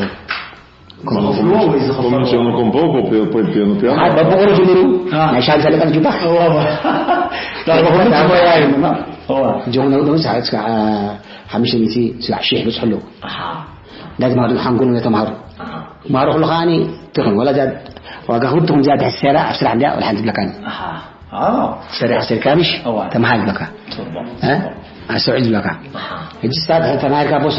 ዝኸፍልዎ ወይ ዝኸፈልዎ Cominciano con poco, poi, poi piano piano. በብቑሩ ጅምሩ አ። ናይ ሻል ፈለቀ ዝጅባ እዋ እዋ ዳርጋ ኩሉ ሞያ እዩ እዋ ጀምሩ ደሞዝ ሓምሽተ ሚእቲ ስጋዕ ሽሕ ይበፅሑ ኣለዉ ኣሃ እንዳተማሃሩ ሓንጎሎም እንዳተማሃሩ ኣሃ ማሩ ኩሉ ከዓኒ ትኹን ወላ እዛ ዋጋ ክብቲ ከምዚኣ ትሕዝ ሰራ ኣብ ስራሕ እንዲያ ወላ ሓንቲ ትብለካኒ ኣሃ ኣዎ ሰሪሕ ኣሰሪካ ምሽ እዋ። ተመሃር ዝብለካ ጽቡቕ እ? ኣስተውዕል ዝብለካ ኣሃ ሕጂ ስታት ተማሂርካ ቦሶ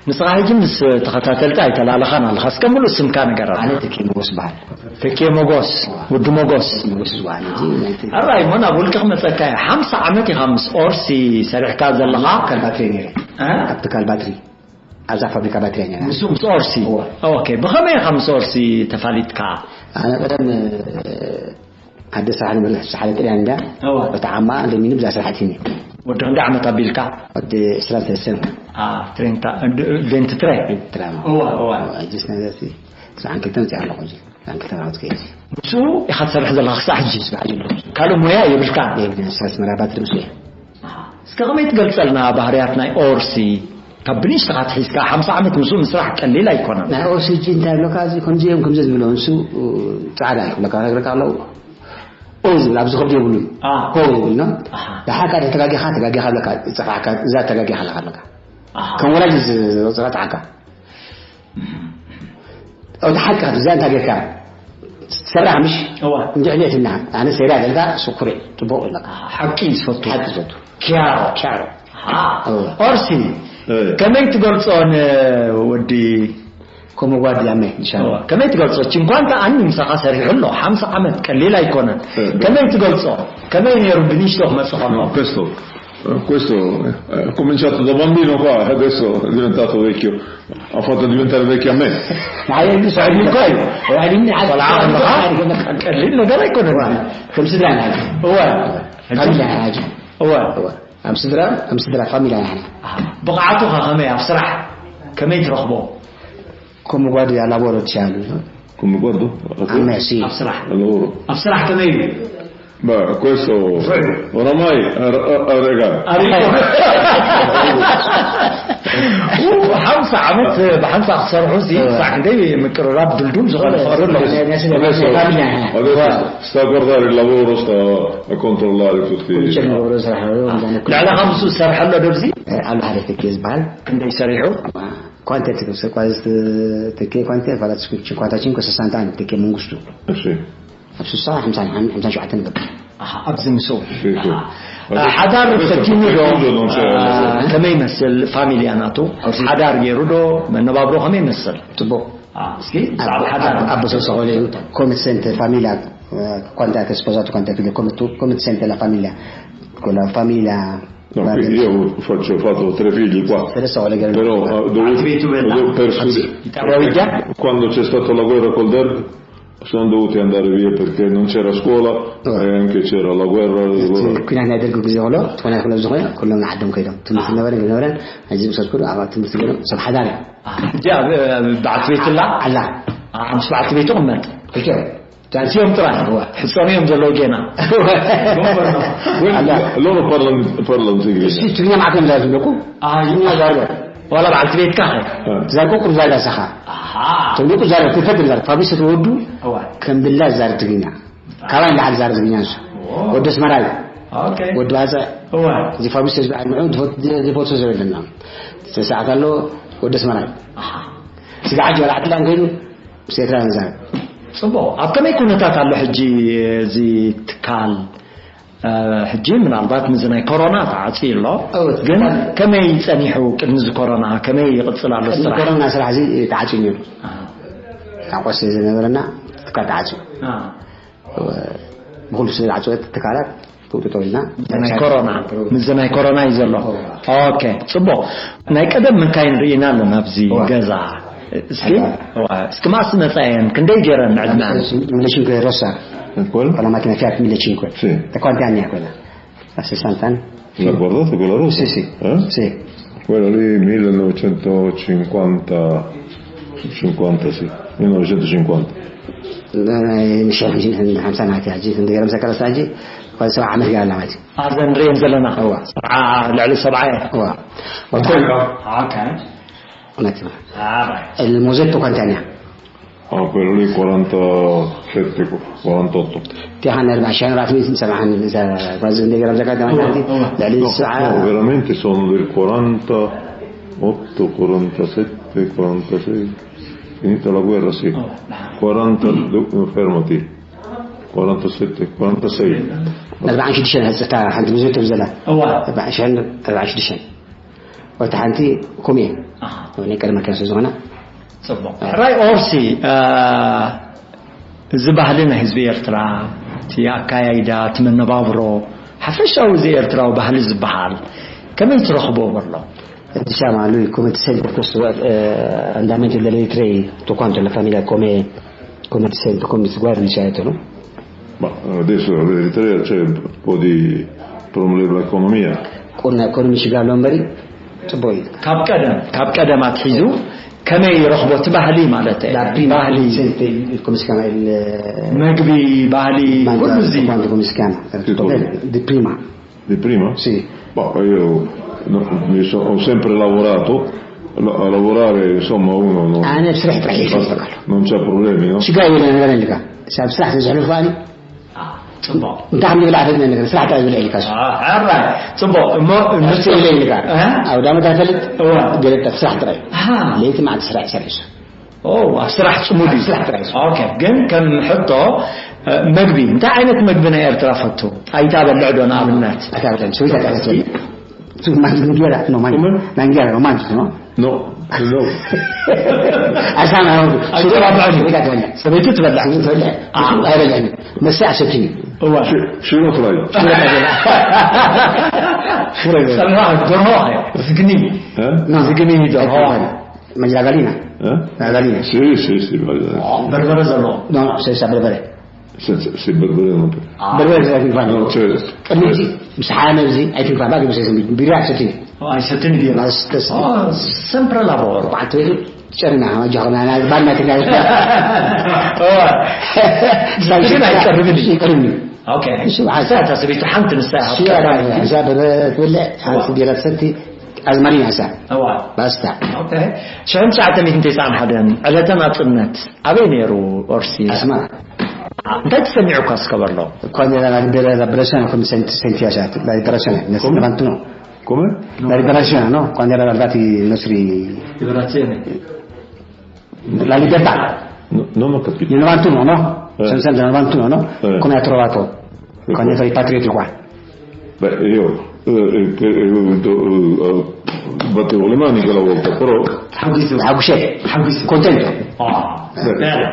ንስኻ ሕጂ ምስ ተኸታተልቲ ኣይተላለኻን ኣለኻ እስከ ምሉእ ስምካ ነገር ኣነ ተኪ ንጉስ በሃል ተኬ ሞጎስ ወዲ ሞጎስ ንጉስ ዝበሃል ሕጂ ናይቲ ኣራይ ሞ ናብ ውልቂ ክመፀካ እየ ሓምሳ ዓመት ኢኻ ምስ ኦርሲ ሰሪሕካ ዘለኻ ትካል ባትሪ ነይረ እ? ኣብ ትካል ባትሪ ኣብዛ ፋብሪካ ባትሪ ነይረ ምስ ምስ ኦርሲ ኦኬ ብኸመይ ኢኻ ምስ ኦርሲ ተፋሊጥካ ኣነ ቀደም ኣደ ስራሕ ንብረት ሓደ ጥልያን እንዳ እዋ። በቲ ዓማ ደሚኑ ብዛ ስራሕቲ ወዲ ክንደይ ዓመት ኣቢልካ ወዲ ዕስራን ሰለስተን አ፣ ትሬንታ ቬንቲ ትሬ ትራማ እዋ እዋ ጅስ ነገርቲ ስራሕን ክልተ መፅእ ኣለኹ ሕጂ ስራሕን ክልተ ናት ከይድ ምስኡ ኢኻ ትሰርሕ ዘለኻ ክሳዕ ሕጂ ስራሕ ጅሎ ካልእ ሞያ የብልካ የብልሳስ መራባት ድምስ እስከ ከመይ ትገልፀልና ባህርያት ናይ ኦርሲ ካብ ብንእሽተኻ ትሒዝካ ሓምሳ ዓመት ምስኡ ምስራሕ ቀሊል ኣይኮነን ናይ ኦርሲ ሕጂ እንታይ ብለካ እዚ ከምዚ እዮም ከምዚ ዝብሎ ንሱ ፃዕዳ እዩ ብለካ ነግረካ ኣለዉ ኦ ዝብል ኣብዚ ከብዲ የብሉን አ። ሆ ይብል ነው ኣሃ። ብሓካ ተጋጊኻ ተጋጊኻ ብለካ ፅፋዕካ እዛ ተጋጊኻ ኣለካ ብለካ ኣሃ። ከም ወላጅ ዝፅቃፅዓካ እቲ ሓቂ ካብዚ እንታይ ጌርካ ሰራሕ ምሽ እዋ። እንድሕልየትና ኣነ ሰሪያ ገልካ ስኩሪ ፅቡቅ ኣለካ ሓቂ ዝፈቱ ሓቂ ዝፈቱ ኪያሮ ቻሮ ኦርሲ እ። ከመይ ትገልፆ ንወዲ Come guardi a me, diciamo. ከመይ ትገልጾ? ቺንኳንታ ኣኒ ምሳኻ ሰሪሑ ኣሎ ሓምሳ ዓመት፣ ቀሊል ኣይኮነን። ከመይ ትገልጾ? ከመይ ነይሩ ብንሽቶ ክመጽእ ከሎ? No, questo, eh, questo eh, ha cominciato da bambino qua, adesso è diventato vecchio, ha fatto diventare vecchio a me. ማየት ሰዓዲ እኮ እዩ። ዋዲኒ ዓዲ ቀሊል ነገር ኣይኮነን። ከምስድራ ናጅ እዋ ከምስድራ ናጅ እዋ እዋ ከም ስድራ ከም ስድራ ፋሚላ ናና ብቕዓቱኻ ከመይ ኣብ ስራሕ ከመይ ትረኽቦ? ኮም ጓድ ያላቦሮ ቻሉ Come guardo? ኣመሲ ኣብ ስራሕ Al lavoro. ኣብ ስራሕ ከመይ እዩ? Beh, questo oramai è, è, è regalo. ሓምሳ ዓመት ብሓንሳ ክሰርሑ ሲ ሳዕ ክንደይ ምቅርራብ ድልዱል ዝኾነ ፍቕሪ ኣለዎ። Adesso, adesso sta a guardare il lavoro, sta a controllare tutti. ልዕሊ ከምሱ ዝሰርሐ ኣሎ ዶብዚ ኣሎ ሓደ ተኪ ዝበሃል ክንደይ ሰሪሑ ኳንቴት ኳዝ ተኪ ኳንቴት ፋላት ኳታችን ኮሰሳንታ ተኪ መንግስቱ Sì. ኣብ ስሳ ሓምሳ ሓምሳ ሸውዓተ ንገብር ኣሃ፣ ኣብዚ ምስኡ Sì, sì. ሓዳር ፈቲኑ ዶ Scusa, non c'è. ከመይ ይመስል ፋሚልያ ናቱ? ሓዳር ገይሩ ዶ? መነባብሮ ከመይ ይመስል? ጽቡቅ እስኪ ብዛዕባ ሓዳር ኣብ ሰሰቆለ ኮሚት ሴንተር ፋሚልያ ኮንታክት ስፖዛቱ ኮንታክት ኮሚት ሴንተር ላ ፋሚልያ con la famiglia No, qui io faccio, ho fatto tre figli qua. Adesso voglio dire Però ho dovuto, Attività bella. Ho perso Però quando c'è stata la guerra col derg sono dovuti andare via perché non c'era scuola e anche c'era la guerra. Allora, ኩናት ናይ ደርጊ ግዜ ከሎ ትኾነ ክለ ዝኾነ ኩሎም ንዓዶም ከይዶም ትምህርቲ ነበረ ነበረን እዚ ምሰት ኩሉ ኣብ ትምህርቲ ገይሮም ሰብ ሓዳር እዮም ሕጂ ኣብ በዓልቲ ቤት ላ ኣላ ምስ በዓልቲ ቤቱ ቅመጥ ክልቲኦም ዳንሲኦም ጥራሕ ሕፀኑ እዮም ዘለዉ ጌና loro parlano, parlano inglese. እስቲ ትግርኛ ማዕከም ዛ ዝብለኩ ትግርኛ ዛርበ ዋላ በዓልቲ ቤትካ ዛርበ ቁም ዛርጋ ሰኻ ትብለኩ ዛርበ ትፈት ዛርበ ፋብሪስ ተወዱ ከም ብላ ዛርብ ትግርኛ ካባይ ላዓል ዛርብ ትግርኛ ንሱ ወዲ ኣስመራ እዩ ወዲ ባፅዕ እዚ ፋብሪስ ዝብዓል ንዑ ዝፈቱ ዘበለና ተሰዓት ኣሎ ወዲ ኣስመራ እዩ ስጋዓጅ ወላዕትላን ከይዱ ምስ ኤርትራ ንዛረብ ፅቡቅ ኣብ ከመይ ኩነታት ኣሎ ሕጂ እዚ ትካል ሕጂ ምናልባት ምዚ ናይ ኮሮና ተዓፅዩ ኣሎ ግን ከመይ ፀኒሑ ቅድሚ እዚ ኮሮና ከመይ ይቅፅል ኣሎ ስራሕ ኮሮና ስራሕ እዚ ተዓፅዩ ነይሩ ካብ ቆስ ዝነበረና ትካል ተዓፅዩ ብኩሉ ስለ ዝዓፅወት ትካላት ተውጥጦ ኢልና ናይ ኮሮና ምዚ ናይ ኮሮና እዩ ዘሎ ኦኬ ፅቡቅ ናይ ቀደም ምንታይ ንርኢና ኣለና ኣብዚ ገዛ እስኪ እስኪ ማስ መፃየን ክንደይ ገይረን ዕድመ ምለሽን ረሳ ኮል ኮላ ማኪና ፊያት ምለሽን ኮል ተኳንቲያኛ ኮይና አስሳንታን La guardate quella rossa? Sì, sì. Eh? Sì. Quella lì millenovecentottantacinque, sì, millenovecentocinquanta. ሓምሳ ናት ሕጂ ክንደገረም ሰከረሳ ሕጂ ሰብዓ ዓመት ገይራ ማለት እዩ ኣብዘን ንሪኤን ዘለና እዋ ልዕሊ ሰብዓ እየ እዋ እውነት እውነት እዋ ልሞዘት ተኳንታንያ Ah, quello lì quarantasette, quarantotto. ቲኻ ናይ ኣርባዓ ሻን ኣራት ሚእትን ሰብዓን ጓዝ እንደገና ዘጋጠመ ልዕሊ No, ሰዓ no, veramente sono del quarantotto, quarantasette, quarantasei. Finita la guerra, sì. Quaranta, fermati. Quarantasette, quarantasei. ኣርባዓን ሽዱሽተን ሕፅታ ሓንቲ ብዙ ትብ ዘላ እዋ ኣርባዓን ሽዱሽተን ኣርባዓን ሽዱሽተን ወታ ሓንቲ ኮሜ ናይ ቀደም መካን ስለ ዝኾና ፅቡቅ ሕራይ ኦርሲ እዚ ባህሊ ናይ ህዝቢ ኤርትራ እቲ ኣካያይዳ እቲ መነባብሮ ሓፈሻዊ እዚ ኤርትራዊ ባህሊ ዝበሃል ከመይ ትረኽቦ በሎ Diciamo, lui come ti senti questo eh, andamento delle lettere, tutto quanto, la famiglia come, come ti senti, come ti guardi, certo, no? Ma adesso l'Eritrea c'è un po' di problema economia. Con, con Michigan Lombari, poi ካብ ቀደም ካብ ቀደም ኣትሒዙ ከመይ ረኽቦ እቲ ባህሊ ማለት እዩ la prima ባህሊ sente il- come si chiama il መግቢ ባህሊ ኩሉ እዚ quando come si chiama Sì, come? di prima Di prima? Sì. Ma io no, mi so- ho sempre lavorato, no, a lavorare insomma uno non... أنا بصراحة راح يفكر Non c'è problemi, no? شو قال لي أنا قال لك سبب صح تزعلوا فاني ፅቡቅ أنت عم يقول عهد من الناس راح تعمل لي كاس ሕራይ ፅቡቅ እሞ ንሱ أو دام تعرف እዋ قلت صح ترى ኣሃ ليت ما عاد سرع سرع ኦ ኣብ ስራሕ ፅሙድ እዩ ስራሕ ጥራይ እዩ። ኦኬ ግን ከም ሕቶ እ፣ መግቢ እንታይ ዓይነት መግቢ ናይ ኤርትራ ፈቱ ጣይታ በልዕ ዶ ንኣብነት أتابع سويت أتابع ما نقرا نو ما نقرا رومانس نو No, ኣሳና ኣይተባብዕን እዩ። ኢዳ ትበልዕ። ሰበይቱ ትበልዕ። ሰበይቱ ትበልዕ። ኣዎ። ኣይበልዕን። መስተ ኣይሰትን እዩ። እዋ። ሽሮ ፍራይ። ፍራይ። ጸብሒ ደርሆ እዩ። ዝግኒ። እ? ዝግኒ ደርሆ። መጅላጋሊና። እ? መጅላጋሊና። ሲ፣ ሲ፣ ሲ፣ መጅላጋሊና። በርበረ ዘለዎ። ኖ፣ ኖ፣ ሰሳ በርበረ። Se, se, se berbere non. Ah. Berbere se fa. No, cioè, ቅድሚ እዚ ምስ ሓመ እዚ ኣይትንፋ ባግ ምስ ሰምቢ ቢራ ሰቲ። Oh, hai sentito dire? Ma stessa. Oh, sempre lavoro. Quattro ጨና ጆርናና ባና ትጋል። Oh. ሳይሽ ግን ኣይቀርብን እዩ። ይቀርብን እዩ። Okay. እሱ ሓሳ ተስቢት ሓንቲ ንሳ እሱ ሓሳ በበትብለ ሓንቲ ቢራ ሰቲ ኣዝማሪን ሓሳ። እዋ። ባስታ። Okay. ሽሕን ትሽዓተ ሚእትን ተስዓን ሓደን ዕለተ ናጽነት ኣበይ ነይሩ ኦርሲ? ኣስመራ። እንታይ ተሰሚዑካ እስከ በሎ? Quando era la libera-, la liberazione con Saint-, Saint Piazza, la liberazione, nel Come? novantun. Come? La liberazione, no? Quando era arrivati i nostri Liberazione. La libertà. No, non ho capito. Nel novantun, no? Eh. Siamo sempre nel novantun, no? Eh. Come ha trovato? Ecco. Quando sono i patrioti qua. Beh, io, eh, eh, eh, eh, eh, battevo le mani quella volta, però ሓጒሱ። ሓጉሸ። ሓጒሱ። Contento. Ah, bene.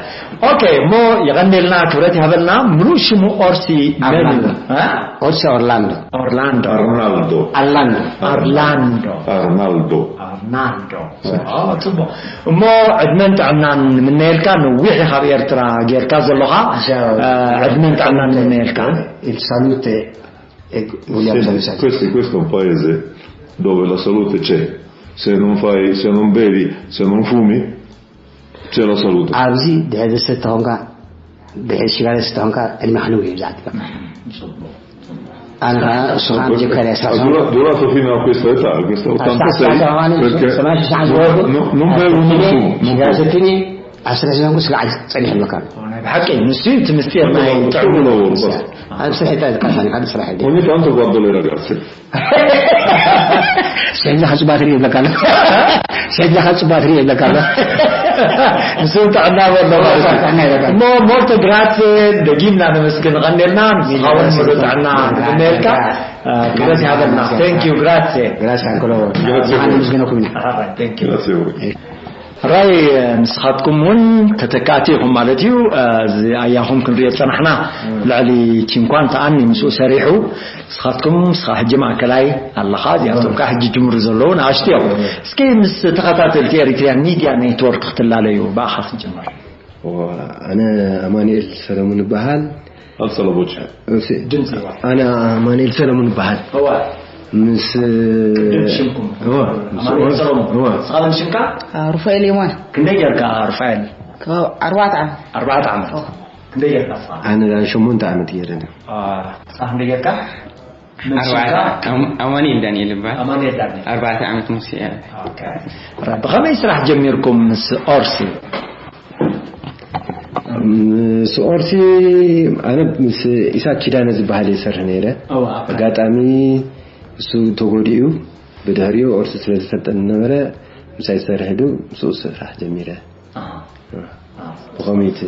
Okay, እሞ የቐንየልና፣ ክብረት ይሃበልና። ምሉእ ሽሙ ኦርሲ መን እዩ? Arnaldo. እ? Orsi Orlando. ኦርላንዶ። Arnaldo. Orlando. ኣርላንዶ። Arnaldo. ኣርናልዶ። ኦ፣ ጽቡቕ። እሞ ዕድመን ጥዕናን ንምነየልካ፣ ነዊሕ ኢኻ ኣብ ኤርትራ ጌርካ ዘለኻ። ጃ-፣ እ፣ ዕድመን ጥዕናን ንምነየልካ። Il salute e vogliamo Senti, salutare. Questo, questo è un paese dove la salute c'è. Se non fai, se non bevi, se non fumi, c'è la salute. ኣብዚ ድሕሪ ዝስተ ኾንካ፣ ድሕሪ ሽጋራ ዝስተ ኾንካ፣ ዕድመ ክንው እዩ ብዛዕባ። ኣነ ኸዓ እሱ ኸዓ መጀመርያ ስራሕ Ah, dura-, durato fino a questa età, a questa ottantasei, ሰማንያ፣ perché ሰማንያ ሽሕ ዓመት ዝወርዱ፣ non, non bevo, non fumo, non ሽጋራ fumo። ሰትኒ፣ ኣብ ስራሕ ዘንጉ ስጋዕ ጸኒሕ ኣለካ። ናይ ብሓቂ ንሱ እዩ እቲ ምስጢር ናይ ጥዕና። Solo lavoro, basta. ኣብ ስራሕ ይታ ዝቃሳኒ፣ ሓደ ስራሕ ይደ። Ogni tanto guardo le ragazze. ሸጅ ኸጽባት ርኢ ይብለካ ኣሎ። ሸጅ ኸጽባት ርኢ ይብለካ ኣሎ። ንሱ ጥዕና በሎ ማለት እዩ። ጥዕና ይበቃ። እሞ ሞልተ ግራሴ ደጊምና ነመስግን፣ ቐንዴልና። ንስኻ እውን ሙሉእ ጥዕና ንምነየልካ። እ፣ ክብረት ይሃበልና። Thank you፣ ግራሴ። Grazie ancora voi. Grazie a voi. Thank you። Grazie a voi. ሕራይ፣ ንስኻትኩም እውን ተተካእቲ ኢኹም ማለት እዩ። እዚ ኣያኹም ክንሪኦ ዝጸናሕና፣ ልዕሊ ቲንኳን ተኣኒ ምስኡ ሰሪሑ፣ ንስኻትኩም፣ ንስኻ ሕጂ ማእከላይ ኣለኻ፣ እዚኣቶም ከኣ ሕጂ ጅምሩ ዘለዉ ንኣሽቱ እዮም። እስኪ ምስ ተኸታተልቲ ኤሪትሪያን ሚድያ ኔትወርክ ክትላለዩ፣ ብኣኻ ክንጅምር። ኣነ ኣማኑኤል ሰለሙን እበሃል። ኣልሰለቦች። እሺ። ድምፂ። ኣነ ኣማኑኤል ሰለሙን እበሃል። እዋ። ምስ ቅድም ሽምኩም። እዋ። ኣማኑኤል ሰለሙን። እዋ። ንስኻ ሽምካ? ሩፋኤል የማነ። ክንደይ ጌርካ ሩፋኤል? ካብ ኣርባዕተ ዓመት። ኣርባዕተ ዓመት። እዋ። ክንደይ ጌርካ ንስኻ? ኣነ ሸሞንተ ዓመት ገይረ። አ፣ ንስኻ ክንደይ ጌርካ? ኣርባዕተ፣ ኣም-፣ ኣማኑኤል ዳንኤል ይበሃል። ኣማኑኤል ዳንኤል። ኣርባዕተ ዓመት ሙሴ እየ። ኦኬ። ብኸመይ ስራሕ ጀሚርኩም ምስ ኦርሲ? ምስ ኦርሲ ኣነ ምስ ኢሳቅ ኪዳነ ዝበሃል እየ ዝሰርሕ ነይረ። እዋ። ኣጋጣሚ እሱ ተጎዲኡ፣ ብድሕሪኡ ኦርሲ ስለ ዝፈልጠኒ ነበረ፣ ምሳይ ዝሰርሕ ኢሉ ምስኡ ስራሕ ጀሚረ። ኣሃ። ብኸመይ እቲ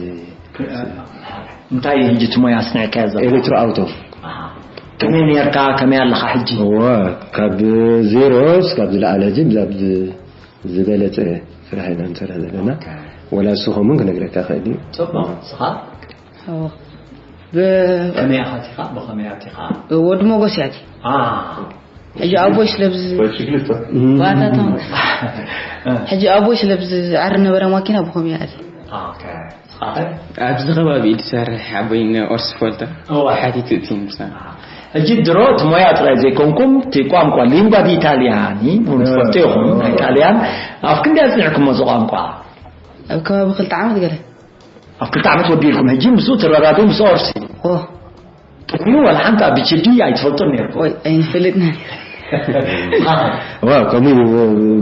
እንታይ እዩ ሕጂ እቲ ሞያ ኣስኒዕካዮ ዘለኻ? ኤሌክትሮ ኣውቶ። ኣሃ። ከመይ ኔርካ? ከመይ ኣለኻ ሕጂ? እወ፣ ካብ ዜሮ እስካብ ዝለዓለ ሕጂ ብዛ-፣ ብ-፣ ዝበለጸ ስራሕ ኢና ንሰርሕ ዘለና። ኦኬ። ወላ ንሱ ከምኡ ክነግረካ ይኽእል እዩ። ጽቡቕ። ንስኻ? እወ። ብ-፣ ከመይ ኢኻ ኣቲኻ? ብኸመይ ኣቲኻ? ወዲ ሞጎስ እያ ኣቲ። ኣ። ሕጂ ኣቦይ ስለ ብዝ-፣ ባይሲክሊስታ። ባታ ተማስ። ሕጂ ኣቦይ ስለ ብዝ-፣ ዝዓሪ ነበረ ማኪና ብኸመይ እያ ኣቲ። ኦኬ። ኣብዚ ከባቢ እዩ ዝሰርሕ ኣቦይ ንኦርሲ ፈልጦ። እዋ። ሓቲቱ እቲ ምሳና። ሕጂ ድሮ እቲ ሞያ ጥራይ ዘይኮንኩም፣ እቲ ቋንቋ፣ ሊንጓ ዲ ኢታሊያኒ፣ እውን ትፈልጡ ኢኹም፣ ናይ ጣልያን። ኣብ ክንደይ ኣጽኒዕኩሞ እዚ ቋንቋ? ኣብ ከባቢ ክልተ ዓመት ገለ። ኣብ ክልተ ዓመት ወዲልኩም፣ ሕጂ ምስኡ ትረዳድኡ ምስ ኦርሲ? ኦ። ቅድሚኡ ዋላ ሓንቲ ኣብ ቢ ኤች ዲ ኣይትፈልጡን ነይርኩም? ወይ፣ ኣይንፈልጥና ነይርና። ዋ፣ ከምኡ እዩ፣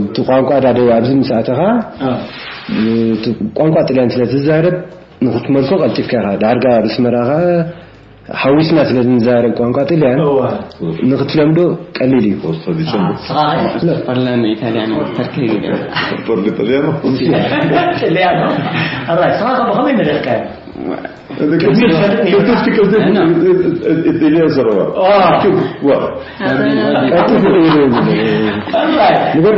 እቲ ቋንቋ ዳደ ኣብዚ ምስ ኣተኻ፣ አ። እቲ ቋንቋ ጥልያን ስለ ትዛረብ፣ ንኽትመልኮ ቀልጢፍካ ኢኻ። ዳርጋ ኣብ ኣስመራ ኸኣ ሓዊስና ስለ እንዛረብ ቋንቋ ጥልያን፣ እዋ። ንኽትለምዶ ቀሊል እዩ። Cosa sta dicendo? አ፣ ስኻ-፣ Parlando italiano, perché ridere? Parli italiano? ጥልያኖ። ኣራይ፣ ስኻ ብኸመይ መሊእካዮ? ቅድሚ ዝፈልጥ ነይሩ። ቅልጥፍቲ ቅልጥፍቲ እነ። ኢልያ ዘረባ። ዋ። ቅልጥፍ፣ ዋ። ኣታ- ቅልጥፍ ኢልያ ዘረባ። ኣላይ። ንገር።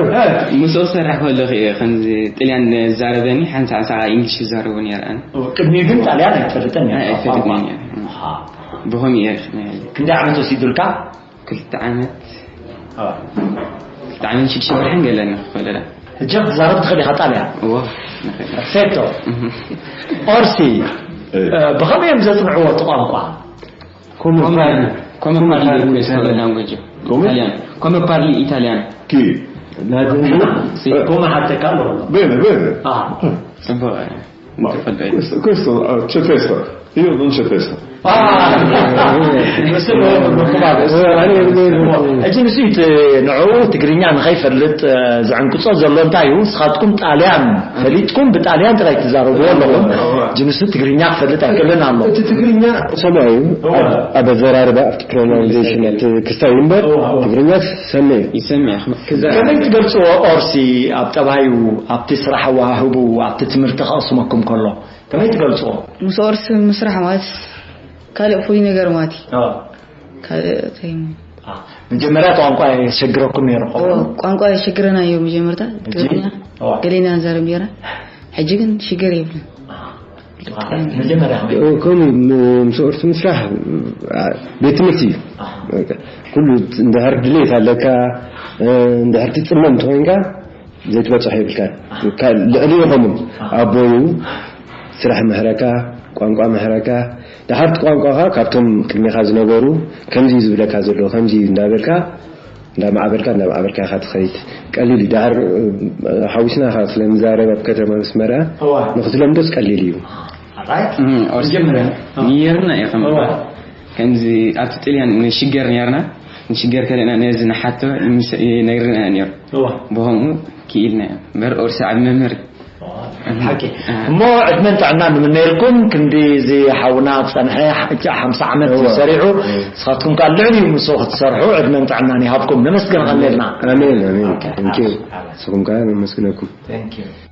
ምስኡ ክሰርሕ ከለኹ እየ ከምዚ ጥልያን ዝዛረበኒ ሓንሳ ሓንሳ ኢንግሊሽ ይዛረቡ ነይረ ኣነ። ቅድሚ ግን ጣልያን ኣይትፈልጥን ነይርካ? ኣይፈልጥን ቋንቋ? ነይረ። ኣሃ። ብኸምኡ እየ። ክንደይ ዓመት ወሲዱልካ? ክልተ ዓመት። ኣዋ። ክልተ ዓመት ሽዱሽተ ወርሕን ገለን ንኽፈለላ። ሕጂ ክትዛረብ ትኽእል ኢኻ ጣልያን? እዎ፣ ንኽእል። ፐርፌክቶ። እህ። ኦርሲ፣ እህ። እ፣ ብኸመይ እዮም ዘጽንዕዎ እቲ ቋንቋ? Come parli? Come parli questo italiano? Language? Come? Italiano. Come parli italiano? Chi? La gente? Sì. Come hatte calore? Bene, bene. Ah. ጽቡቕ። Ma questo, questo, ah, c'è festa. Io non c'è festa. Ah! ሕጂ ንሱ እዩ እቲ ንዕኡ ትግርኛ ንኸይፈልጥ፣ እ፣ ዝዕንቅጾ ዘሎ እንታይ እዩ? ንስኻትኩም ጣልያን ፈሊጥኩም ብጣልያን ጥራይ ትዛረብዎ ኣለኹም። ሕጂ ንሱ ትግርኛ ክፈልጥ ኣይክእልን ኣሎ። እቲ ትግርኛ ሰማዩ ኣብ ኣዘራርባ ኣብቲ ፕሮናውንሴሽን ኣብቲ ክስታይ እምበር ትግርኛ ሰመዩ። ይሰምዕ። ከመይ ትገልጽዎ? ኦርሲ ኣብ ጠባዩ፣ ኣብቲ ስራሕ ኣወሃህቡ፣ ኣብቲ ትምህርቲ ከቕስመኩም ከሎ ከመይ ትገልጽዎ? ምስ ኦርሲ ምስራሕ ማለት ካልእ ፍሉይ ነገር ማለት እዩ። ኣዎ። ካልእ ተይም- አ፣ መጀመርያ እቲ ቋንቋ የሸግረኩም ነይሩ እኮ። ኦ፣ ቋንቋ የሸግረና እዩ መጀመርታ። ሕጂ? ትግርኛ ኣዎ። ገሌና ንዛረብ ነይራ። ሕጂ ግን ሽግር የብልን። አ፣ አ፣ መጀመርያ ከመይ? ኦ፣ ከምኡ ም-፣ ምስ ኦርሲ ምስራሕ፣ አ፣ ቤት ትምህርቲ እዩ። አ። በቃ፣ ኩሉ እንድሕር ድሌት ኣለካ፣ እ፣ እንድሕር ትጽመም እንተኾይንካ፣ ዘይትበጽሖ የብልካን። ካ-፣ ልዕሊ ኢኹምን ኣቦዩ ስራሕ ምሕረካ፣ ቋንቋ ምሕረካ፣ ድሓርቲ ቋንቋኻ ካብቶም ቅድሜኻ ዝነበሩ ከምዚ እዩ ዝብለካ ዘሎ፣ ከምዚ እዩ እንዳበልካ፣ እንዳማዕበልካ፣ እንዳማዕበልካ ኢኻ ትኸይድ። ቀሊል እዩ። ድሓር፣ እ፣ ሓዊስና ኢኻ ስለ ንዛረብ ኣብ ከተማ ኣስመራ እዋ። ንኽትለምዶስ ቀሊል እዩ። ኣጣይ? እም፣ ኦርሲ መጀመርያ። ነይርና ኢኹም። እዋ። ከምዚ ኣብቲ ጥልያን ንሽገር ነይርና፣ ንሽገር ከለና ነዚ ንሓቶ ይምስ-፣ ይነግርና ነይሩ። እዋ። ብኸምኡ ክኢልና እምበር ኦርሲ ዓቢ መምህር። እዋ፣ ሓቂ። እዋ። እሞ ዕድመን ጥዕናን ንምነየልኩም፣ ክንዲ እዚ ሓውና ዝጸንሐ፣ ሓ-፣ ሓምሳ ዓመት እዋ። ሰሪዑ፣ እዋ። ንስኻትኩም ከኣ ልዕሊኡ ምስኡ ክትሰርሑ ዕድመን ጥዕናን ይሃብኩም። ነመስግን ቀኒልና። ኣሜን፣ ኣሜን። ኦኬ። Thank you። ኣሜን። ንስኹም ከኣ ነመስግነኩም። Thank you።